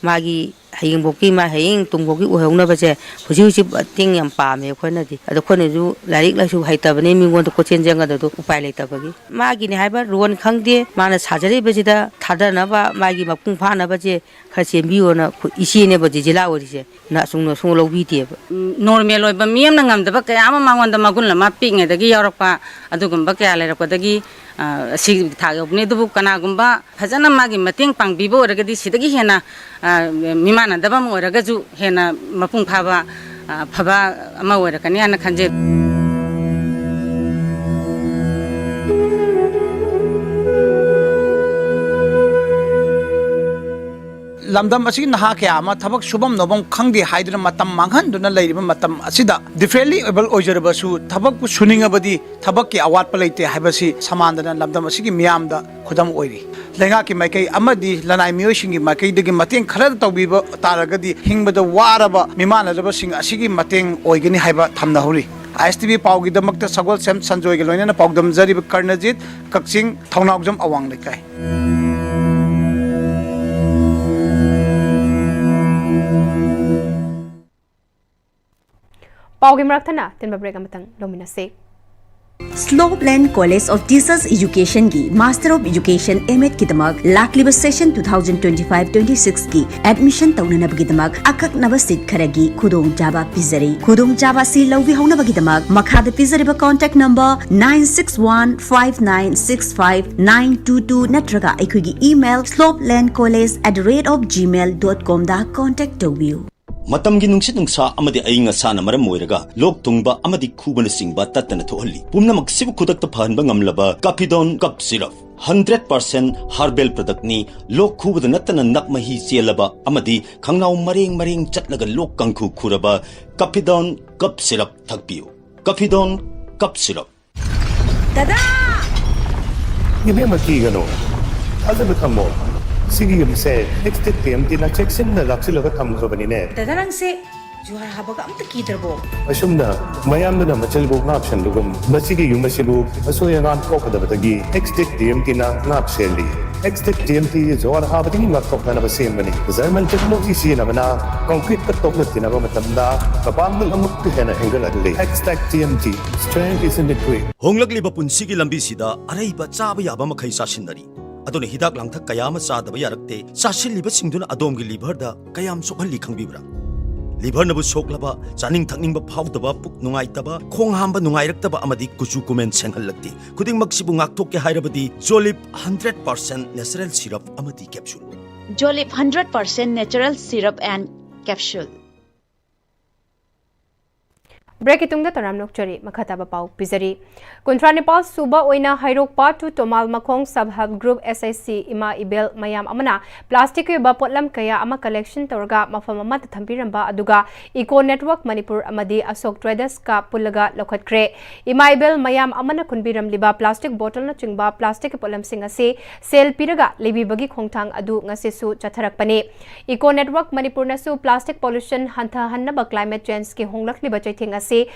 ꯃꯥꯒꯤ ꯍꯌꯦꯡꯐꯧꯀꯤ, ꯃꯥ ꯍꯌꯦꯡ ꯇꯨꯡꯐꯧꯒꯤ ꯑꯣꯏꯍꯧꯅꯕꯁꯦ ꯍꯧꯖꯤꯛ ꯍꯧꯖꯤꯛ ꯃꯇꯦꯡ ꯌꯥꯝ ꯄꯥꯝꯃꯦ꯫ ꯑꯩꯈꯣꯏꯅꯗꯤ, ꯑꯗꯣ ꯑꯩꯈꯣꯏꯅꯁꯨ ꯂꯥꯏꯔꯤꯛ ꯂꯥꯏꯁꯨ ꯍꯩꯇꯕꯅꯤ, ꯃꯤꯉꯣꯟꯗ ꯀꯣꯏꯆꯦꯟ ꯆꯦꯟꯒꯗꯕꯗꯣ ꯎꯄꯥꯏ ꯂꯩꯇꯕꯒꯤ꯫ ꯃꯥꯒꯤꯅꯤ ꯍꯥꯏꯕ ꯔꯣꯟ ꯈꯪꯗꯦ, ꯃꯥꯅ ꯁꯥꯖꯔꯤꯕꯁꯤꯗ ꯊꯥꯗꯅꯕ, ꯃꯥꯒꯤ ꯃꯄꯨꯡ ꯐꯥꯅꯕꯁꯦ ꯈꯔ ꯆꯦꯟꯕꯤꯌꯣꯅ ꯑꯩꯈꯣꯏ ꯏꯆꯦꯅꯦꯕ ꯍꯧꯖꯤꯛ ꯖꯤꯂꯥ ꯑꯣꯏꯔꯤꯁꯦ, ꯅ ꯑꯁꯨꯝꯅ ꯁꯨꯝ ꯂꯧꯕꯤꯗꯦꯕ꯫ ꯎꯝ, ꯅꯣꯔꯃꯦꯜ ꯑꯣꯏꯕ ꯃꯤ ꯑꯃꯅ ꯉꯝꯗꯕ ꯀꯌꯥ ꯑꯃ ꯃꯉꯣꯟꯗ ꯃꯒꯨꯟ ꯑꯃ ꯄꯤꯛꯉꯩꯗꯒꯤ ꯌꯥꯎꯔꯛꯄ ꯑꯗꯨꯒꯨꯝꯕ ꯀꯌꯥ ꯂꯩꯔꯛꯄꯗꯒꯤ, ꯑ, ꯑꯁꯤꯒꯤ ꯊꯥꯛ ꯌꯧꯕꯅꯤ꯫ ꯑꯗꯨꯕꯨ ꯀꯅꯥꯒꯨꯝꯕ ꯐꯖꯅ ꯃꯥꯒꯤ ꯃꯇꯦꯡ ꯄꯥꯡꯕꯤꯕ ꯑꯣꯏꯔꯒꯗꯤ ꯁꯤꯗꯒꯤ ꯍꯦꯟꯅ, ꯑ, ꯃꯤꯃꯥꯟꯅꯗꯕ ꯑꯃ ꯑꯣꯏꯔꯒꯁꯨ ꯍꯦꯟꯅ ꯃꯄꯨꯡ ꯐꯥꯕ, ꯑ, ꯑꯐꯕ ꯑꯃ ꯑꯣꯏꯔꯛꯀꯅꯤ ꯍꯥꯏꯅ ꯈꯟꯖꯩ꯫ ꯂꯝꯗꯝ ꯑꯁꯤꯒꯤ ꯅꯍꯥ ꯀꯌꯥ ꯑꯃ ꯊꯕꯛ ꯁꯨꯐꯝ ꯅꯣꯝꯐꯝ ꯈꯪꯗꯦ ꯍꯥꯏꯗꯨꯅ ꯃꯇꯝ ꯃꯥꯡꯍꯟꯗꯨꯅ ꯂꯩꯔꯤꯕ ꯃꯇꯝ ꯑꯁꯤꯗ, ꯗꯤꯐ꯭ꯔꯦꯟꯂꯤ ꯑꯦꯕꯜ ꯑꯣꯏꯖꯔꯕꯁꯨ ꯊꯕꯛꯄꯨ ꯁꯨꯅꯤꯡꯉꯕꯗꯤ ꯊꯕꯛꯀꯤ ꯑꯋꯥꯠꯄ ꯂꯩꯇꯦ ꯍꯥꯏꯕꯁꯤ ꯁꯃꯥꯟꯗꯅ ꯂꯝꯗꯝ ꯑꯁꯤꯒꯤ ꯃꯤꯌꯥꯝꯗ ꯈꯨꯗꯝ ꯑꯣꯏꯔꯤ꯫ ꯂꯩꯉꯥꯛꯀꯤ ꯃꯥꯏꯀꯩ ꯑꯃꯗꯤ ꯂꯅꯥꯏ ꯃꯤꯑꯣꯏꯁꯤꯡꯒꯤ ꯃꯥꯏꯀꯩꯗꯒꯤ ꯃꯇꯦꯡ ꯈꯔ ꯇꯧꯕꯤꯕ ꯇꯥꯔꯒꯗꯤ ꯍꯤꯡꯕꯗ ꯋꯥꯔꯕ ꯃꯤꯃꯥꯟꯅꯗꯕꯁꯤꯡ ꯑꯁꯤꯒꯤ ꯃꯇꯦꯡ ꯑꯣꯏꯒꯅꯤ ꯍꯥꯏꯕ ꯊꯝꯅꯍꯧꯔꯤ꯫ ꯑꯥꯏ ꯑꯦꯁ ꯇꯤ ꯚꯤ ꯄꯥꯎꯒꯤꯗꯃꯛꯇ ꯁꯒꯣꯜꯁꯦꯝ ꯁꯟꯖꯣꯏꯒ ꯂꯣꯏꯅꯅ ꯄꯥꯎꯗꯝꯖꯔꯤꯕ ꯀꯔꯅꯖꯤꯠ, ꯀꯛꯆꯤꯡ, ꯊꯧꯅꯥꯎꯖꯝ ꯑꯋꯥꯡ ꯂꯩꯀꯥꯏ꯫ ꯄꯥꯎꯒꯤ ꯃꯔꯛ ꯊꯠꯅ ꯑꯇꯦꯟꯕ ꯕ꯭ꯔꯦꯛ ꯑꯃꯇꯪ ꯂꯧꯃꯤꯟꯅꯁꯤ꯫ Slopeland College of Teachers Educationꯒꯤ Master of Education M.Edꯀꯤꯗꯃꯛ ꯂꯥꯛꯂꯤꯕ session two thousand twenty five twenty sixꯀꯤ admission ꯇꯧꯅꯅꯕꯒꯤꯗꯃꯛ ꯑꯀꯛꯅꯕ seat ꯈꯔꯒꯤ ꯈꯨꯗꯣꯡꯆꯥꯕ ꯄꯤꯖꯔꯤ꯫ ꯈꯨꯗꯣꯡꯆꯥꯕ ꯑꯁꯤ ꯂꯧꯕꯤꯍꯧꯅꯕꯒꯤꯗꯃꯛ ꯃꯈꯥꯗ ꯄꯤꯖꯔꯤꯕ contact number nine six one five nine six five nine two two ꯅꯠꯇ꯭ꯔꯒ ꯑꯩꯈꯣꯏꯒꯤ email slopelandcollege at the rate of gmail dot comꯗ contact ꯇꯧꯕꯤꯌꯨ꯫ ꯃꯇꯝꯒꯤ ꯅꯨꯡꯁꯤꯠ ꯅꯨꯡꯁꯥ ꯑꯃꯗꯤ ꯑꯏꯪ ꯑꯁꯥꯅ ꯃꯔꯝ ꯑꯣꯏꯔꯒ ꯂꯣꯛ ꯊꯨꯡꯕ ꯑꯃꯗꯤ ꯈꯨꯕꯅꯆꯤꯡꯕ ꯇꯠꯇꯅ ꯊꯣꯛꯍꯜꯂꯤ꯫ ꯄꯨꯝꯅꯃꯛꯁꯤꯕꯨ ꯈꯨꯗꯛꯇ ꯐꯍꯟꯕ ꯉꯝꯂꯕ Cappidone Cough Syrup, hundred percent herbal productꯅꯤ꯫ ꯂꯣꯛ ꯈꯨꯕꯗ ꯅꯠꯇꯅ ꯅꯞ ꯃꯍꯤ ꯆꯦꯜꯂꯕ ꯑꯃꯗꯤ ꯈꯪꯅꯥꯎ ꯃꯔꯦꯡ ꯃꯔꯦꯡ ꯆꯠꯂꯒ ꯂꯣꯛ ꯀꯥꯡꯈꯨ ꯈꯨꯔꯕ Cappidone Cough Syrup ꯊꯛꯄꯤꯌꯨ꯫ Cappidone Cough Syrup꯫ ꯗꯗꯥ! ꯏꯕꯦꯝꯃ, ꯀꯤꯒꯅꯨ꯫ ꯊꯥꯖꯕ ꯊꯝꯃꯣ꯫ ꯁꯤꯒꯤ ꯌꯨꯝꯁꯦ ꯑꯦꯛꯁ ꯗꯦꯠ ꯇꯤ ꯑꯦꯝ ꯇꯤꯅ ꯆꯦꯛꯁꯤꯟꯅ ꯂꯥꯛꯁꯤꯜꯂꯒ ꯊꯝꯈ꯭ꯔꯕꯅꯤꯅꯦ꯫ ꯗꯗꯥ, ꯅꯪꯁꯦ ꯖꯨꯍꯥꯔ ꯍꯥꯕꯒ ꯑꯝꯇ ꯀꯤꯗ꯭ꯔꯕꯣ? ꯑꯁꯨꯝꯅ ꯃꯌꯥꯝꯗꯨꯅ ꯃꯆꯤꯜꯕꯨ ꯉꯥꯛ ꯁꯦꯟꯕꯒꯨꯝ, ꯃꯁꯤꯒꯤ ꯌꯨꯝ ꯑꯁꯤꯕꯨ ꯑꯁꯣꯏ ꯑꯉꯥꯝ ꯊꯣꯛꯀꯗꯕꯗꯒꯤ ꯑꯦꯛꯁ ꯗꯦꯠ ꯇꯤ ꯑꯦꯝ ꯇꯤꯅ ꯉꯥꯛ ꯁꯦꯜꯂꯤ꯫ X-Tech T M T ꯖꯨꯋꯥꯔ ꯍꯥꯕꯗꯒꯤ ꯉꯥꯛꯊꯣꯛꯅꯅꯕ ꯁꯦꯝꯕꯅꯤ꯫ German technology ꯁꯤꯖꯤꯟꯅꯕꯅ concrete ꯇ ꯇꯣꯛꯅ ꯊꯤꯅꯕ ꯃꯇꯝꯗ ꯃꯄꯥꯡꯒꯜ ꯑꯃꯨꯛꯀ ꯍꯦꯟꯅ ꯍꯦꯟꯒꯠꯍꯜꯂꯤ꯫ X-Tech T M T, strength is in the grit. ꯍꯣꯡꯂꯛꯂꯤꯕ ꯄꯨꯟꯁꯤꯒꯤ ꯂꯝꯕꯤꯁꯤꯗ ꯑꯔꯩꯕ ꯆꯥꯕ ꯌꯥꯕ ꯃꯈꯩ ꯆꯥꯁꯤꯟꯅꯔꯤ꯫ ꯑꯗꯨꯅ ꯍꯤꯗꯥꯛ ꯂꯥꯡꯊꯛ ꯀꯌꯥ ꯑꯃ ꯆꯥꯗꯕ ꯌꯥꯔꯛꯇꯦ꯫ ꯆꯥꯁꯤꯜꯂꯤꯕꯁꯤꯡꯗꯨꯅ ꯑꯗꯣꯝꯒꯤ liver ꯗ ꯀꯌꯥꯝ ꯁꯣꯛꯍꯜꯂꯤ ꯈꯪꯕꯤꯕ꯭ꯔꯥ? Liver ꯅꯕꯨ ꯁꯣꯛꯂꯕ, ꯆꯥꯅꯤꯡ ꯊꯛꯅꯤꯡꯕ ꯐꯥꯎꯗꯕ, ꯄꯨꯛ ꯅꯨꯡꯉꯥꯏꯇꯕ, ꯈꯣꯡ ꯍꯥꯝꯕ ꯅꯨꯡꯉꯥꯏꯔꯛꯇꯕ ꯑꯃꯗꯤ ꯀꯨꯆꯨ ꯀꯨꯃꯦꯟ ꯁꯦꯡꯍꯜꯂꯛꯇꯦ꯫ ꯈꯨꯗꯤꯡꯃꯛꯁꯤꯕꯨ ꯉꯥꯛꯊꯣꯛꯀꯦ ꯍꯥꯏꯔꯕꯗꯤ Jolib hundred percent natural syrup ꯑꯃꯗꯤ capsule꯫ Jolib hundred percent natural syrup and capsule. Break ꯀꯤ ꯇꯨꯡꯗ ꯇꯔꯥꯝ ꯅꯣꯛꯆꯔꯤ, ꯃꯈꯥ ꯇꯥꯕ ꯄꯥꯎ ꯄꯤꯖꯔꯤ꯫ ꯀꯨꯟꯊ꯭ꯔꯥ ꯅꯤꯄꯥꯜ ꯁꯨꯕ ꯑꯣꯏꯅ ꯍꯩꯔꯣꯛ part two ꯇꯣꯃꯥꯜ ꯃꯈꯣꯡ Self Help Group S H C ꯏꯃꯥ ꯏꯕꯦꯜ ꯃꯌꯥꯝ ꯑꯃꯅ plastic ꯀꯤ ꯑꯣꯏꯕ ꯄꯣꯠꯂꯝ ꯀꯌꯥ ꯑꯃ collection ꯇꯧꯔꯒ ꯃꯐꯝ ꯑꯃꯗ ꯊꯝꯕꯤꯔꯝꯕ ꯑꯗꯨꯒ Eco Network ꯃꯅꯤꯄꯨꯔ ꯑꯃꯗꯤ ꯑꯁꯣꯛ Traders ꯀ ꯄꯨꯜꯂꯒ ꯂꯧꯈꯠꯈ꯭ꯔꯦ꯫ ꯏꯃꯥ ꯏꯕꯦꯜ ꯃꯌꯥꯝ ꯑꯃꯅ ꯈꯨꯟꯕꯤꯔꯝꯂꯤꯕ plastic bottle ꯅꯆꯤꯡꯕ plastic ꯀꯤ ꯄꯣꯠꯂꯝꯁꯤꯡ ꯑꯁꯤ sale ꯄꯤꯔꯒ ꯂꯩꯕꯤꯕꯒꯤ ꯈꯣꯡꯊꯥꯡ ꯑꯗꯨ ꯉꯁꯤꯁꯨ ꯆꯠꯊꯔꯛꯄꯅꯤ꯫ Eco Network ꯃꯅꯤꯄꯨꯔꯅꯁꯨ plastic pollution ꯍꯟꯊꯍꯟꯅꯕ climate change ꯀꯤ ꯍꯣꯡꯂꯛꯂꯤꯕ ꯆꯩꯊꯦꯡ ꯑꯁꯤ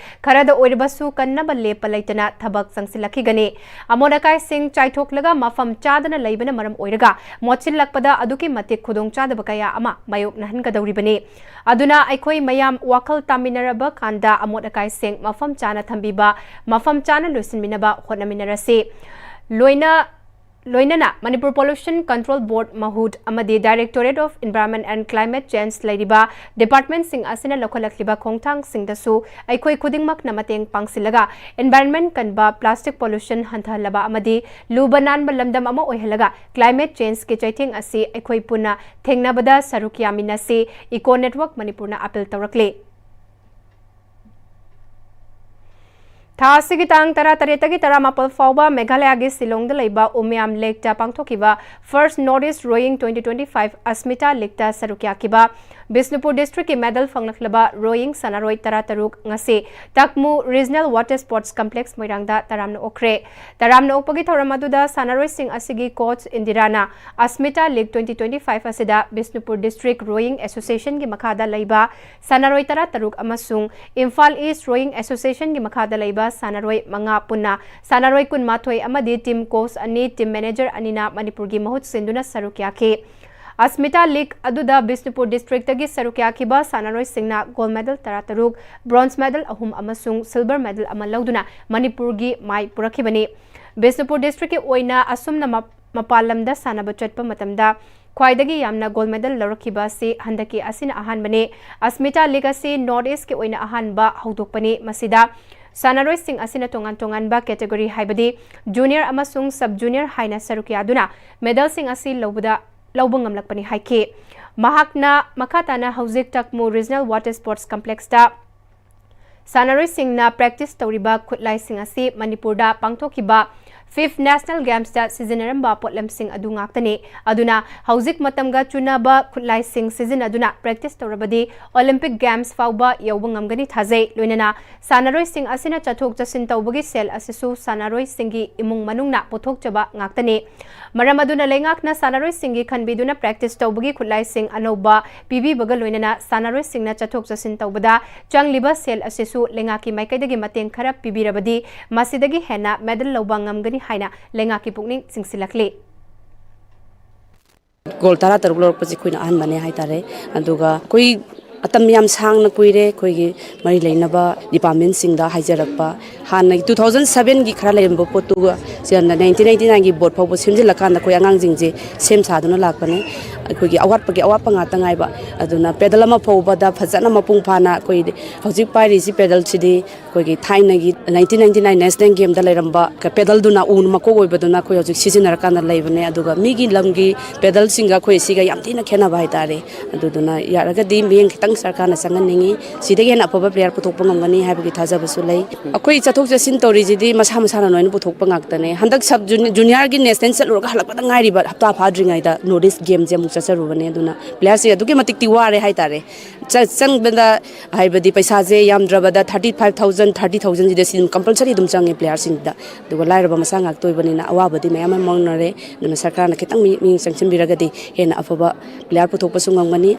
ꯈꯔꯗ ꯑꯣꯏꯔꯕꯁꯨ ꯀꯟꯅꯕ ꯂꯦꯞꯄ ꯂꯩꯇꯅ ꯊꯕꯛ ꯆꯪꯁꯤꯜꯂꯛꯈꯤꯒꯅꯤ꯫ ꯑꯃꯣꯠ ꯑꯀꯥꯏꯁꯤꯡ ꯆꯥꯏꯊꯣꯛꯂꯒ ꯃꯐꯝ ꯆꯥꯗꯅ ꯂꯩꯕꯅ ꯃꯔꯝ ꯑꯣꯏꯔꯒ ꯃꯣꯠꯁꯤꯜꯂꯛꯄꯗ ꯑꯗꯨꯛꯀꯤ ꯃꯇꯤꯛ ꯈꯨꯗꯣꯡꯆꯥꯗꯕ ꯀꯌꯥ ꯑꯃ ꯃꯥꯌꯣꯛꯅꯍꯟꯒꯗꯧꯔꯤꯕꯅꯤ꯫ ꯑꯗꯨꯅ ꯑꯩꯈꯣꯏ ꯃꯌꯥꯝ ꯋꯥꯈꯜ ꯇꯥꯃꯤꯟꯅꯔꯕ ꯀꯥꯟꯗ ꯑꯃꯣꯠ ꯑꯀꯥꯏꯁꯤꯡ ꯃꯐꯝ ꯆꯥꯅ ꯊꯝꯕꯤꯕ, ꯃꯐꯝ ꯆꯥꯅ ꯂꯣꯏꯁꯤꯟꯃꯤꯟꯅꯕ ꯍꯣꯠꯅꯃꯤꯟꯅꯔꯁꯤ꯫ ꯂꯣꯏꯅ ꯂꯣꯏꯅꯅ Manipur Pollution Control Board, MAHUD, ꯑꯃꯗꯤ Directorate of Environment and Climate Change ꯂꯩꯔꯤꯕ department ꯁꯤꯡ ꯑꯁꯤꯅ ꯂꯧꯈꯠꯂꯛꯂꯤꯕ ꯈꯣꯡꯊꯥꯡꯁꯤꯡꯗꯁꯨ ꯑꯩꯈꯣꯏ ꯈꯨꯗꯤꯡꯃꯛꯅ ꯃꯇꯦꯡ ꯄꯥꯡꯁꯤꯜꯂꯒ environment ꯀꯟꯕ, plastic pollution ꯍꯟꯊꯍꯜꯂꯕ ꯑꯃꯗꯤ ꯂꯨꯕ ꯅꯥꯟꯕ ꯂꯝꯗꯝ ꯑꯃ ꯑꯣꯏꯍꯜꯂꯒ climate change ꯀꯤ ꯆꯩꯊꯦꯡ ꯑꯁꯤ ꯑꯩꯈꯣꯏ ꯄꯨꯟꯅ ꯊꯦꯡꯅꯕꯗ ꯁꯔꯨꯛ ꯌꯥꯃꯤꯟꯅꯁꯤ, Eco Network ꯃꯅꯤꯄꯨꯔꯅ appeal ꯇꯧꯔꯛꯂꯤ꯫ ꯊꯥ ꯑꯁꯤꯒꯤ ꯇꯥꯡ ꯇꯔꯥꯇꯔꯦꯠꯇꯒꯤ ꯇꯔꯥꯃꯥꯄꯜ ꯐꯥꯎꯕ ꯃꯦꯘꯥꯂꯌꯥꯒꯤ ꯁꯤꯂꯣꯡꯗ ꯂꯩꯕ ꯎꯃꯤꯌꯝ ꯂꯦꯛꯇ ꯄꯥꯡꯊꯣꯛꯈꯤꯕ First North East Rowing twenty twenty-five ꯑꯁꯃꯤꯇꯥ ꯂꯤꯛꯇ ꯁꯔꯨꯛ ꯌꯥꯈꯤꯕ ꯕꯤꯁꯅꯨꯄꯨꯔ ꯗꯤꯁꯇ꯭ꯔꯤꯛꯀꯤ ꯃꯦꯗꯜ ꯐꯪꯂꯛꯂꯕ ꯔꯣꯌꯤꯡ ꯁꯥꯟꯅꯔꯣꯏ ꯇꯔꯥꯇꯔꯨꯛ ꯉꯁꯤ ꯇꯥꯛꯃꯨ ꯔꯤꯖꯅꯦꯜ ꯋꯥꯇꯔ ꯁ꯭ꯄꯣꯔꯠꯁ ꯀꯝꯄ꯭ꯂꯦꯛꯁ ꯃꯣꯏꯔꯥꯡꯗ ꯇꯔꯥꯝꯅ ꯑꯣꯛꯈ꯭ꯔꯦ꯫ ꯇꯔꯥꯝꯅ ꯑꯣꯛꯄꯒꯤ ꯊꯧꯔꯝ ꯑꯗꯨꯗ ꯁꯥꯟꯅꯔꯣꯏꯁꯤꯡ ꯑꯁꯤꯒꯤ ꯀꯣꯆ ꯏꯟꯗꯤꯔꯥꯅ ꯑꯁꯃꯤꯇꯥ ꯂꯤꯒ twenty twenty-five ꯑꯁꯤꯗ ꯕꯤꯁꯅꯨꯄꯨꯔ ꯗꯤꯁꯇ꯭ꯔꯤꯛ ꯔꯣꯌꯤꯡ ꯑꯦꯁꯣꯁꯤꯌꯦꯁꯟꯒꯤ ꯃꯈꯥꯗ ꯂꯩꯕ ꯁꯥꯟꯅꯔꯣꯏ ꯇꯔꯥꯇꯔꯨꯛ ꯑꯃꯁꯨꯡ ꯏꯝꯐꯥꯜ ꯏꯁ ꯔꯣꯌꯤꯡ ꯑꯦꯁꯣꯁꯤꯌꯦꯁꯟꯒꯤ ꯃꯈꯥꯗ ꯂꯩꯕ ꯁꯥꯟꯅꯔꯣꯏ ꯃꯉꯥ ꯄꯨꯟꯅ ꯁꯥꯟꯅꯔꯣꯏ ꯀꯨꯟꯃꯥꯊꯣꯏ ꯑꯃꯗꯤ ꯇꯤꯝ ꯀꯣꯆ ꯑꯅꯤ, ꯇꯤꯝ ꯃꯦꯅꯦꯖꯔ ꯑꯅꯤꯅ ꯃꯅꯤꯄꯨꯔꯒꯤ ꯃꯍꯨꯠ ꯁꯤꯟꯗꯨꯅ ꯁꯔꯨꯛ ꯌꯥꯈꯤ꯫ ꯑꯁꯃꯤꯇꯥ ꯂꯤꯒ ꯑꯗꯨꯗ ꯕꯤꯁꯅꯨꯄꯨꯔ ꯗꯤꯁꯇ꯭ꯔꯤꯛꯇꯒꯤ ꯁꯔꯨꯛ ꯌꯥꯈꯤꯕ ꯁꯥꯟꯅꯔꯣꯏꯁꯤꯡꯅ ꯒꯣꯜꯗ ꯃꯦꯗꯜ ꯇꯔꯥꯇꯔꯨꯛ, ꯕ꯭ꯔꯣꯟꯖ ꯃꯦꯗꯜ ꯑꯍꯨꯝ ꯑꯃꯁꯨꯡ ꯁꯤꯜꯚꯔ ꯃꯦꯗꯜ ꯑꯃ ꯂꯧꯗꯨꯅ ꯃꯅꯤꯄꯨꯔꯒꯤ ꯃꯥꯏ ꯄꯨꯔꯛꯈꯤꯕꯅꯤ꯫ ꯕꯤꯁꯅꯨꯄꯨꯔ ꯗꯤꯁꯇ꯭ꯔꯤꯛꯀꯤ ꯑꯣꯏꯅ ꯑꯁꯨꯝꯅ ꯃ-, ꯃꯄꯥꯟ ꯂꯝꯗ ꯁꯥꯟꯅꯕ ꯆꯠꯄ ꯃꯇꯝꯗ ꯈ꯭ꯋꯥꯏꯗꯒꯤ ꯌꯥꯝꯅ ꯒꯣꯜꯗ ꯃꯦꯗꯜ ꯂꯧꯔꯛꯈꯤꯕ ꯑꯁꯤ ꯍꯟꯗꯛꯀꯤ ꯑꯁꯤꯅ ꯑꯍꯥꯟꯕꯅꯤ꯫ ꯑꯁꯃꯤꯇꯥ ꯂꯤꯒ ꯑꯁꯤ ꯅꯣꯔꯊ ꯏꯁ꯭ꯠꯀꯤ ꯑꯣꯏꯅ ꯑꯍꯥꯟꯕ ꯍꯧꯗꯣꯛꯄꯅꯤ꯫ ꯃꯁꯤꯗ ꯁꯥꯟꯅꯔꯣꯏꯁꯤꯡ ꯑꯁꯤꯅ ꯇꯣꯉꯥꯟ ꯇꯣꯉꯥꯟꯕ ꯀꯦꯇꯦꯒꯣꯔꯤ, ꯍꯥꯏꯕꯗꯤ ꯖꯨꯅꯤꯌꯔ ꯑꯃꯁꯨꯡ ꯁꯕ ꯖꯨꯅꯤꯌꯔ ꯍꯥꯏꯅ ꯁꯔꯨꯛ ꯌꯥꯗꯨꯅ ꯃꯦꯗꯜꯁꯤꯡ ꯑꯁꯤ ꯂꯧꯕꯗ, ꯂꯧꯕ ꯉꯝꯂꯛꯄꯅꯤ ꯍꯥꯏꯈꯤ꯫ ꯃꯍꯥꯛꯅ ꯃꯈꯥ ꯇꯥꯅ ꯍꯧꯖꯤꯛ ꯇꯥꯛꯃꯨ ꯔꯤꯖꯅꯦꯜ ꯋꯥꯇꯔ ꯁ꯭ꯄꯣꯔꯠꯁ ꯀꯝꯄ꯭ꯂꯦꯛꯁꯇ ꯁꯥꯟꯅꯔꯣꯏꯁꯤꯡꯅ ꯄ꯭ꯔꯦꯛꯇꯤꯁ ꯇꯧꯔꯤꯕ ꯈꯨꯠꯂꯥꯏꯁꯤꯡ ꯑꯁꯤ ꯃꯅꯤꯄꯨꯔꯗ ꯄꯥꯡꯊꯣꯛꯈꯤꯕ ꯐꯤꯐ ꯅꯦꯁꯅꯦꯜ ꯒꯦꯝꯁꯇ ꯁꯤꯖꯤꯟꯅꯔꯝꯕ ꯄꯣꯠꯂꯝꯁꯤꯡ ꯑꯗꯨ ꯉꯥꯛꯇꯅꯤ꯫ ꯑꯗꯨꯅ ꯍꯧꯖꯤꯛ ꯃꯇꯝꯒ ꯆꯨꯅꯕ ꯈꯨꯠꯂꯥꯏꯁꯤꯡ ꯁꯤꯖꯤꯟꯅꯗꯨꯅ ꯄ꯭ꯔꯦꯛꯇꯤꯁ ꯇꯧꯔꯕꯗꯤ ꯑꯣꯂꯤꯝꯄꯤꯛ ꯒꯦꯝꯁ ꯐꯥꯎꯕ ꯌꯧꯕ ꯉꯝꯒꯅꯤ ꯊꯥꯖꯩ꯫ ꯂꯣꯏꯅꯅ ꯁꯥꯟꯅꯔꯣꯏꯁꯤꯡ ꯑꯁꯤꯅ ꯆꯠꯊꯣꯛ ꯆꯠꯁꯤꯟ ꯇꯧꯕꯒꯤ ꯁꯦꯜ ꯑꯁꯤꯁꯨ ꯁꯥꯟꯅꯔꯣꯏꯁꯤꯡꯒꯤ ꯏꯃꯨꯡ ꯃꯅꯨꯡꯅ ꯄꯨꯊꯣꯛꯆꯕ ꯉꯥꯛꯇꯅꯤ꯫ ꯃꯔꯝ ꯑꯗꯨꯅ ꯂꯩꯉꯥꯛꯅ ꯁꯥꯟꯅꯔꯣꯏꯁꯤꯡꯒꯤ ꯈꯟꯕꯤꯗꯨꯅ ꯄ꯭ꯔꯦꯛꯇꯤꯁ ꯇꯧꯕꯒꯤ ꯈꯨꯠꯂꯥꯏꯁꯤꯡ ꯑꯅꯧꯕ ꯄꯤꯕꯤꯕꯒ ꯂꯣꯏꯅꯅ ꯁꯥꯟꯅꯔꯣꯏꯁꯤꯡꯅ ꯆꯠꯊꯣꯛ ꯆꯠꯁꯤꯟ ꯇꯧꯕꯗ ꯆꯪꯂꯤꯕ ꯁꯦꯜ ꯑꯁꯤꯁꯨ ꯂꯩꯉꯥꯛꯀꯤ ꯃꯥꯏꯀꯩꯗꯒꯤ ꯃꯇꯦꯡ ꯈꯔ ꯄꯤꯕꯤꯔꯕꯗꯤ ꯃꯁꯤꯗꯒꯤ ꯍꯦꯟꯅ ꯃꯦꯗꯜ ꯂꯧꯕ ꯉꯝꯒꯅꯤ ꯍꯥꯏꯅ ꯂꯩꯉꯥꯛꯀꯤ ꯄꯨꯛꯅꯤꯡ ꯆꯤꯡꯁꯤꯜꯂꯛꯂꯤ꯫ ꯒꯣꯜ ꯇꯔꯥꯇꯔꯨꯛ ꯂꯧꯔꯛꯄꯁꯦ ꯑꯩꯈꯣꯏꯅ ꯑꯍꯥꯟꯕꯅꯦ ꯍꯥꯏꯇꯥꯔꯦ꯫ ꯑꯗꯨꯒ ꯑꯩꯈꯣꯏ ꯃꯇꯝ ꯌꯥꯝ ꯁꯥꯡꯅ ꯀꯨꯏꯔꯦ ꯑꯩꯈꯣꯏꯒꯤ ꯃꯔꯤ ꯂꯩꯅꯕ ꯗꯤꯄꯥꯔꯠꯃꯦꯟꯁꯤꯡꯗ ꯍꯥꯏꯖꯔꯛꯄ꯫ ꯍꯥꯟꯅꯒꯤ two thousand sevenꯒꯤ ꯈꯔ ꯂꯩꯔꯝꯕ ꯄꯣꯠꯇꯨꯒ ꯁꯤꯗ nineteen ninety nineꯒꯤ ꯕꯣꯠ ꯐꯥꯎꯕ ꯁꯦꯝꯖꯤꯜꯂꯀꯥꯟꯗ ꯑꯩꯈꯣꯏ ꯑꯉꯥꯡꯁꯤꯡꯁꯦ ꯁꯦꯝ ꯁꯥꯗꯨꯅ ꯂꯥꯛꯄꯅꯦ꯫ ꯑꯩꯈꯣꯏꯒꯤ ꯑꯋꯥꯠꯄꯒꯤ ꯑꯋꯥꯠꯄ ꯉꯥꯛꯇ ꯉꯥꯏꯕ꯫ ꯑꯗꯨꯅ ꯄꯦꯗꯜ ꯑꯃ ꯐꯥꯎꯕꯗ ꯐꯖꯅ ꯃꯄꯨꯡ ꯐꯥꯅ ꯑꯩꯈꯣꯏ ꯍꯧꯖꯤꯛ ꯄꯥꯏꯔꯤꯁꯤ ꯄꯦꯗꯜꯁꯤꯗꯤ ꯑꯩꯈꯣꯏꯒꯤ ꯊꯥꯏꯅꯒꯤ nineteen ninety nine National Gameꯗ ꯂꯩꯔꯝꯕ ꯄꯦꯗꯜꯗꯨꯅ ꯎꯅ ꯃꯀꯣꯛ ꯑꯣꯏꯕꯗꯨꯅ ꯑꯩꯈꯣꯏ ꯍꯧꯖꯤꯛ ꯁꯤꯖꯤꯟꯅꯔꯀꯥꯟꯗ ꯂꯩꯕꯅꯦ꯫ ꯑꯗꯨꯒ ꯃꯤꯒꯤ ꯂꯝꯒꯤ ꯄꯦꯗꯜꯁꯤꯡꯒ ꯑꯩꯈꯣꯏ ꯁꯤꯒ ꯌꯥꯝ ꯊꯤꯅ ꯈꯦꯠꯅꯕ ꯍꯥꯏꯇꯥꯔꯦ꯫ ꯑꯗꯨꯗꯨꯅ ꯌꯥꯔꯒꯗꯤ ꯃꯤꯠꯌꯦꯡ ꯈꯤꯇꯪ ꯁꯔꯀꯥꯔꯅ ꯆꯪꯍꯟꯅꯤꯡꯉꯤ꯫ ꯁꯤꯗꯒꯤ ꯍꯦꯟꯅ ꯑꯐꯕ player ꯄꯨꯊꯣꯛꯄ ꯉꯝꯒꯅꯤ ꯍꯥꯏꯕꯒꯤ ꯊꯥꯖꯕꯁꯨ ꯂꯩ꯫ ꯑꯩꯈꯣꯏ ꯆꯠꯊꯣꯛ ꯆꯠꯁꯤꯟ ꯇꯧꯔꯤꯁꯤꯗꯤ ꯃꯁꯥ ꯃꯁꯥꯅ ꯂꯣꯏꯅ ꯄꯨꯊꯣꯛꯄ ꯉꯥꯛꯇꯅꯦ꯫ ꯍꯟꯗꯛ sub junior, juniorꯒꯤ national ꯆꯠꯂꯨꯔꯒ ꯍꯜꯂꯛꯄꯗ ꯉꯥꯏꯔꯤꯕ, ꯍꯞꯇꯥ ꯐꯥꯗ꯭ꯔꯤꯉꯩꯗ North East Gamesꯁꯦ ꯑꯃꯨꯛ ꯆꯠꯆꯔꯨꯕꯅꯦ꯫ ꯑꯗꯨꯅ playerꯁꯤꯡ ꯑꯗꯨꯛꯀꯤ ꯃꯇꯤꯛꯇꯤ ꯋꯥꯔꯦ ꯍꯥꯏꯇꯥꯔꯦ꯫ ꯆ-, ꯆꯪꯕꯗ ꯍꯥꯏꯕꯗꯤ ꯄꯩꯁꯥꯁꯦ ꯌꯥꯝꯗ꯭ꯔꯕꯗ thirty five thousand, thirty thousandꯁꯤꯗ ꯁꯤ ꯑꯗꯨꯝ compulsory ꯑꯗꯨꯝ ꯆꯪꯉꯦ playerꯁꯤꯡꯗ꯫ ꯑꯗꯨꯒ ꯂꯥꯏꯔꯕ ꯃꯆꯥ ꯉꯥꯛꯇ ꯑꯣꯏꯕꯅꯤꯅ ꯑꯋꯥꯕꯗꯤ ꯃꯌꯥꯝ ꯑꯃ ꯃꯥꯌꯣꯛꯅꯔꯦ꯫ ꯑꯗꯨꯅ ꯁꯔꯀꯥꯔꯅ ꯈꯤꯇꯪ ꯃꯤ-, ꯃꯤꯠꯌꯦꯡ ꯆꯪꯁꯤꯟꯕꯤꯔꯒꯗꯤ ꯍꯦꯟꯅ ꯑꯐꯕ player ꯄꯨꯊꯣꯛꯄꯁꯨ ꯉꯝꯒꯅꯤ꯫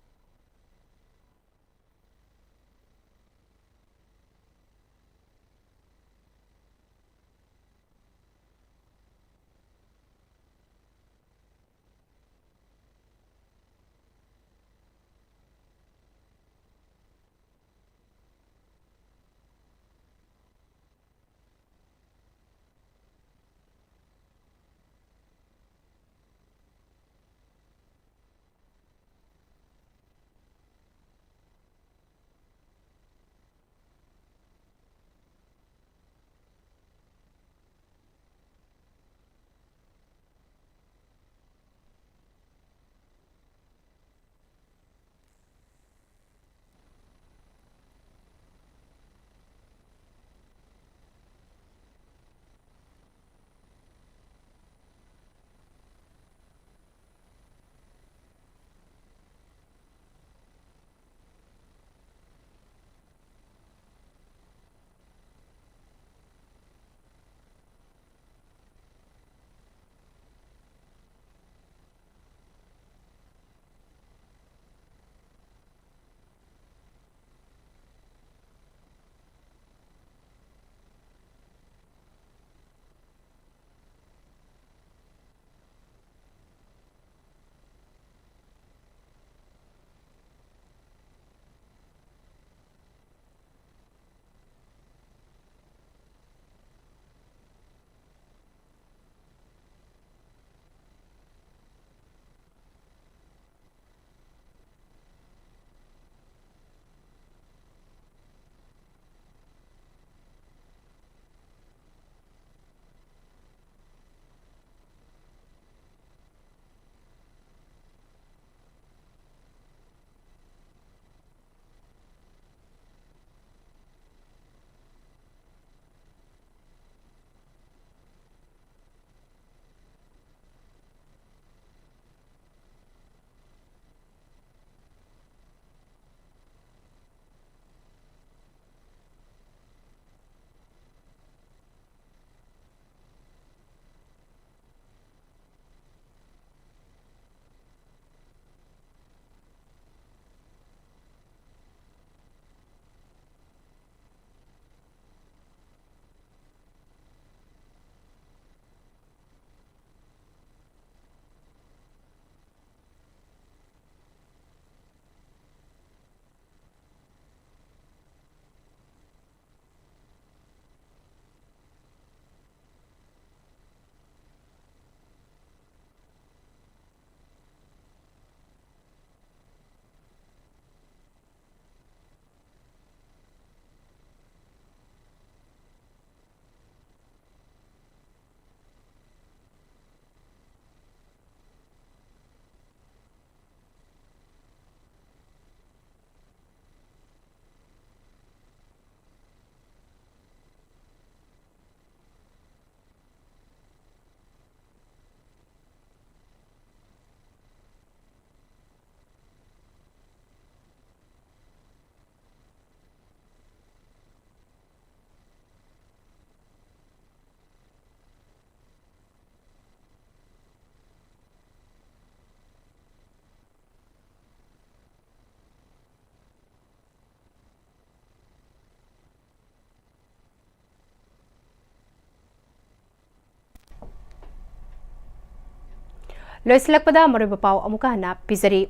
ꯂꯣꯏꯁꯤꯜꯂꯛꯄꯗ ꯃꯔꯨꯑꯣꯏꯕ ꯄꯥꯎ ꯑꯃꯨꯛꯀ ꯍꯟꯅ ꯄꯤꯖꯔꯤ꯫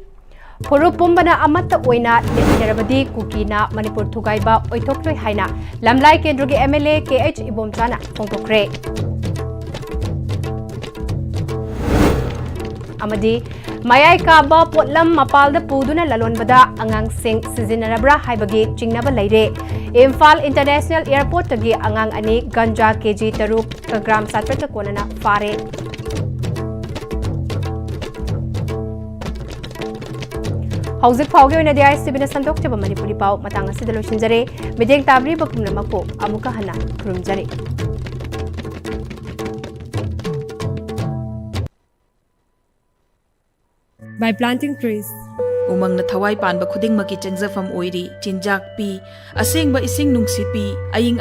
ꯐꯨꯔꯨꯞ ꯄꯨꯝꯕꯅ ꯑꯃꯠꯇ ꯑꯣꯏꯅ ꯂꯦꯞꯃꯤꯟꯅꯔꯕꯗꯤ ꯀꯨꯀꯤꯅ ꯃꯅꯤꯄꯨꯔ ꯊꯨꯒꯥꯏꯕ ꯑꯣꯏꯊꯣꯛꯂꯣꯏ ꯍꯥꯏꯅ ꯂꯝꯂꯥꯏ ꯀꯦꯟꯗ꯭ꯔꯒꯤ M L A K H ꯏꯕꯣꯝꯆꯥꯅ ꯐꯣꯡꯗꯣꯛꯈ꯭ꯔꯦ꯫ ꯑꯃꯗꯤ ꯃꯌꯥꯏ ꯀꯥꯕ ꯄꯣꯠꯂꯝ ꯃꯄꯥꯜꯗ ꯄꯨꯗꯨꯅ ꯂꯂꯣꯟꯕꯗ ꯑꯉꯥꯡꯁꯤꯡ ꯁꯤꯖꯤꯟꯅꯔꯕ꯭ꯔꯥ ꯍꯥꯏꯕꯒꯤ ꯆꯤꯡꯅꯕ ꯂꯩꯔꯦ꯫ ꯏꯝꯐꯥꯜ ꯏꯟꯇꯔꯅꯦꯁꯅꯦꯜ ꯑꯦꯌꯔꯄꯣꯔꯠꯇꯒꯤ ꯑꯉꯥꯡ ꯑꯅꯤ ꯒꯟꯖꯥ ꯀꯦꯖꯤ ꯇꯔꯨꯛ ꯒ꯭ꯔꯥꯝ ꯆꯥꯇ꯭ꯔꯦꯠꯇ ꯀꯣꯟꯅꯅ ꯐꯥꯔꯦ꯫ ꯍꯧꯖꯤꯛ ꯐꯥꯎꯒꯤ ꯑꯣꯏꯅꯗꯤ ISTVꯅ ꯁꯟꯗꯣꯛꯆꯕ ꯃꯅꯤꯄꯨꯔꯤ ꯄꯥꯎ ꯃꯇꯥꯡ ꯑꯁꯤꯗ ꯂꯣꯏꯁꯤꯟꯖꯔꯦ꯫ ꯃꯤꯠꯌꯦꯡ ꯇꯥꯕꯤꯔꯤꯕ ꯄꯨꯝꯅꯃꯛꯄꯨ ꯑꯃꯨꯛꯀ ꯍꯟꯅ ꯈꯨꯔꯨꯝꯖꯔꯤ꯫ By planting trees. ꯎꯃꯪꯅ ꯊꯋꯥꯏ ꯄꯥꯟꯕ ꯈꯨꯗꯤꯡꯃꯛꯀꯤ ꯆꯦꯡꯖꯐꯝ ꯑꯣꯏꯔꯤ, ꯆꯤꯟꯖꯥꯛ ꯄꯤ, ꯑꯁꯦꯡꯕ ꯏꯁꯤꯡ ꯅꯨꯡꯁꯤꯠ ꯄꯤ, ꯑꯏꯪ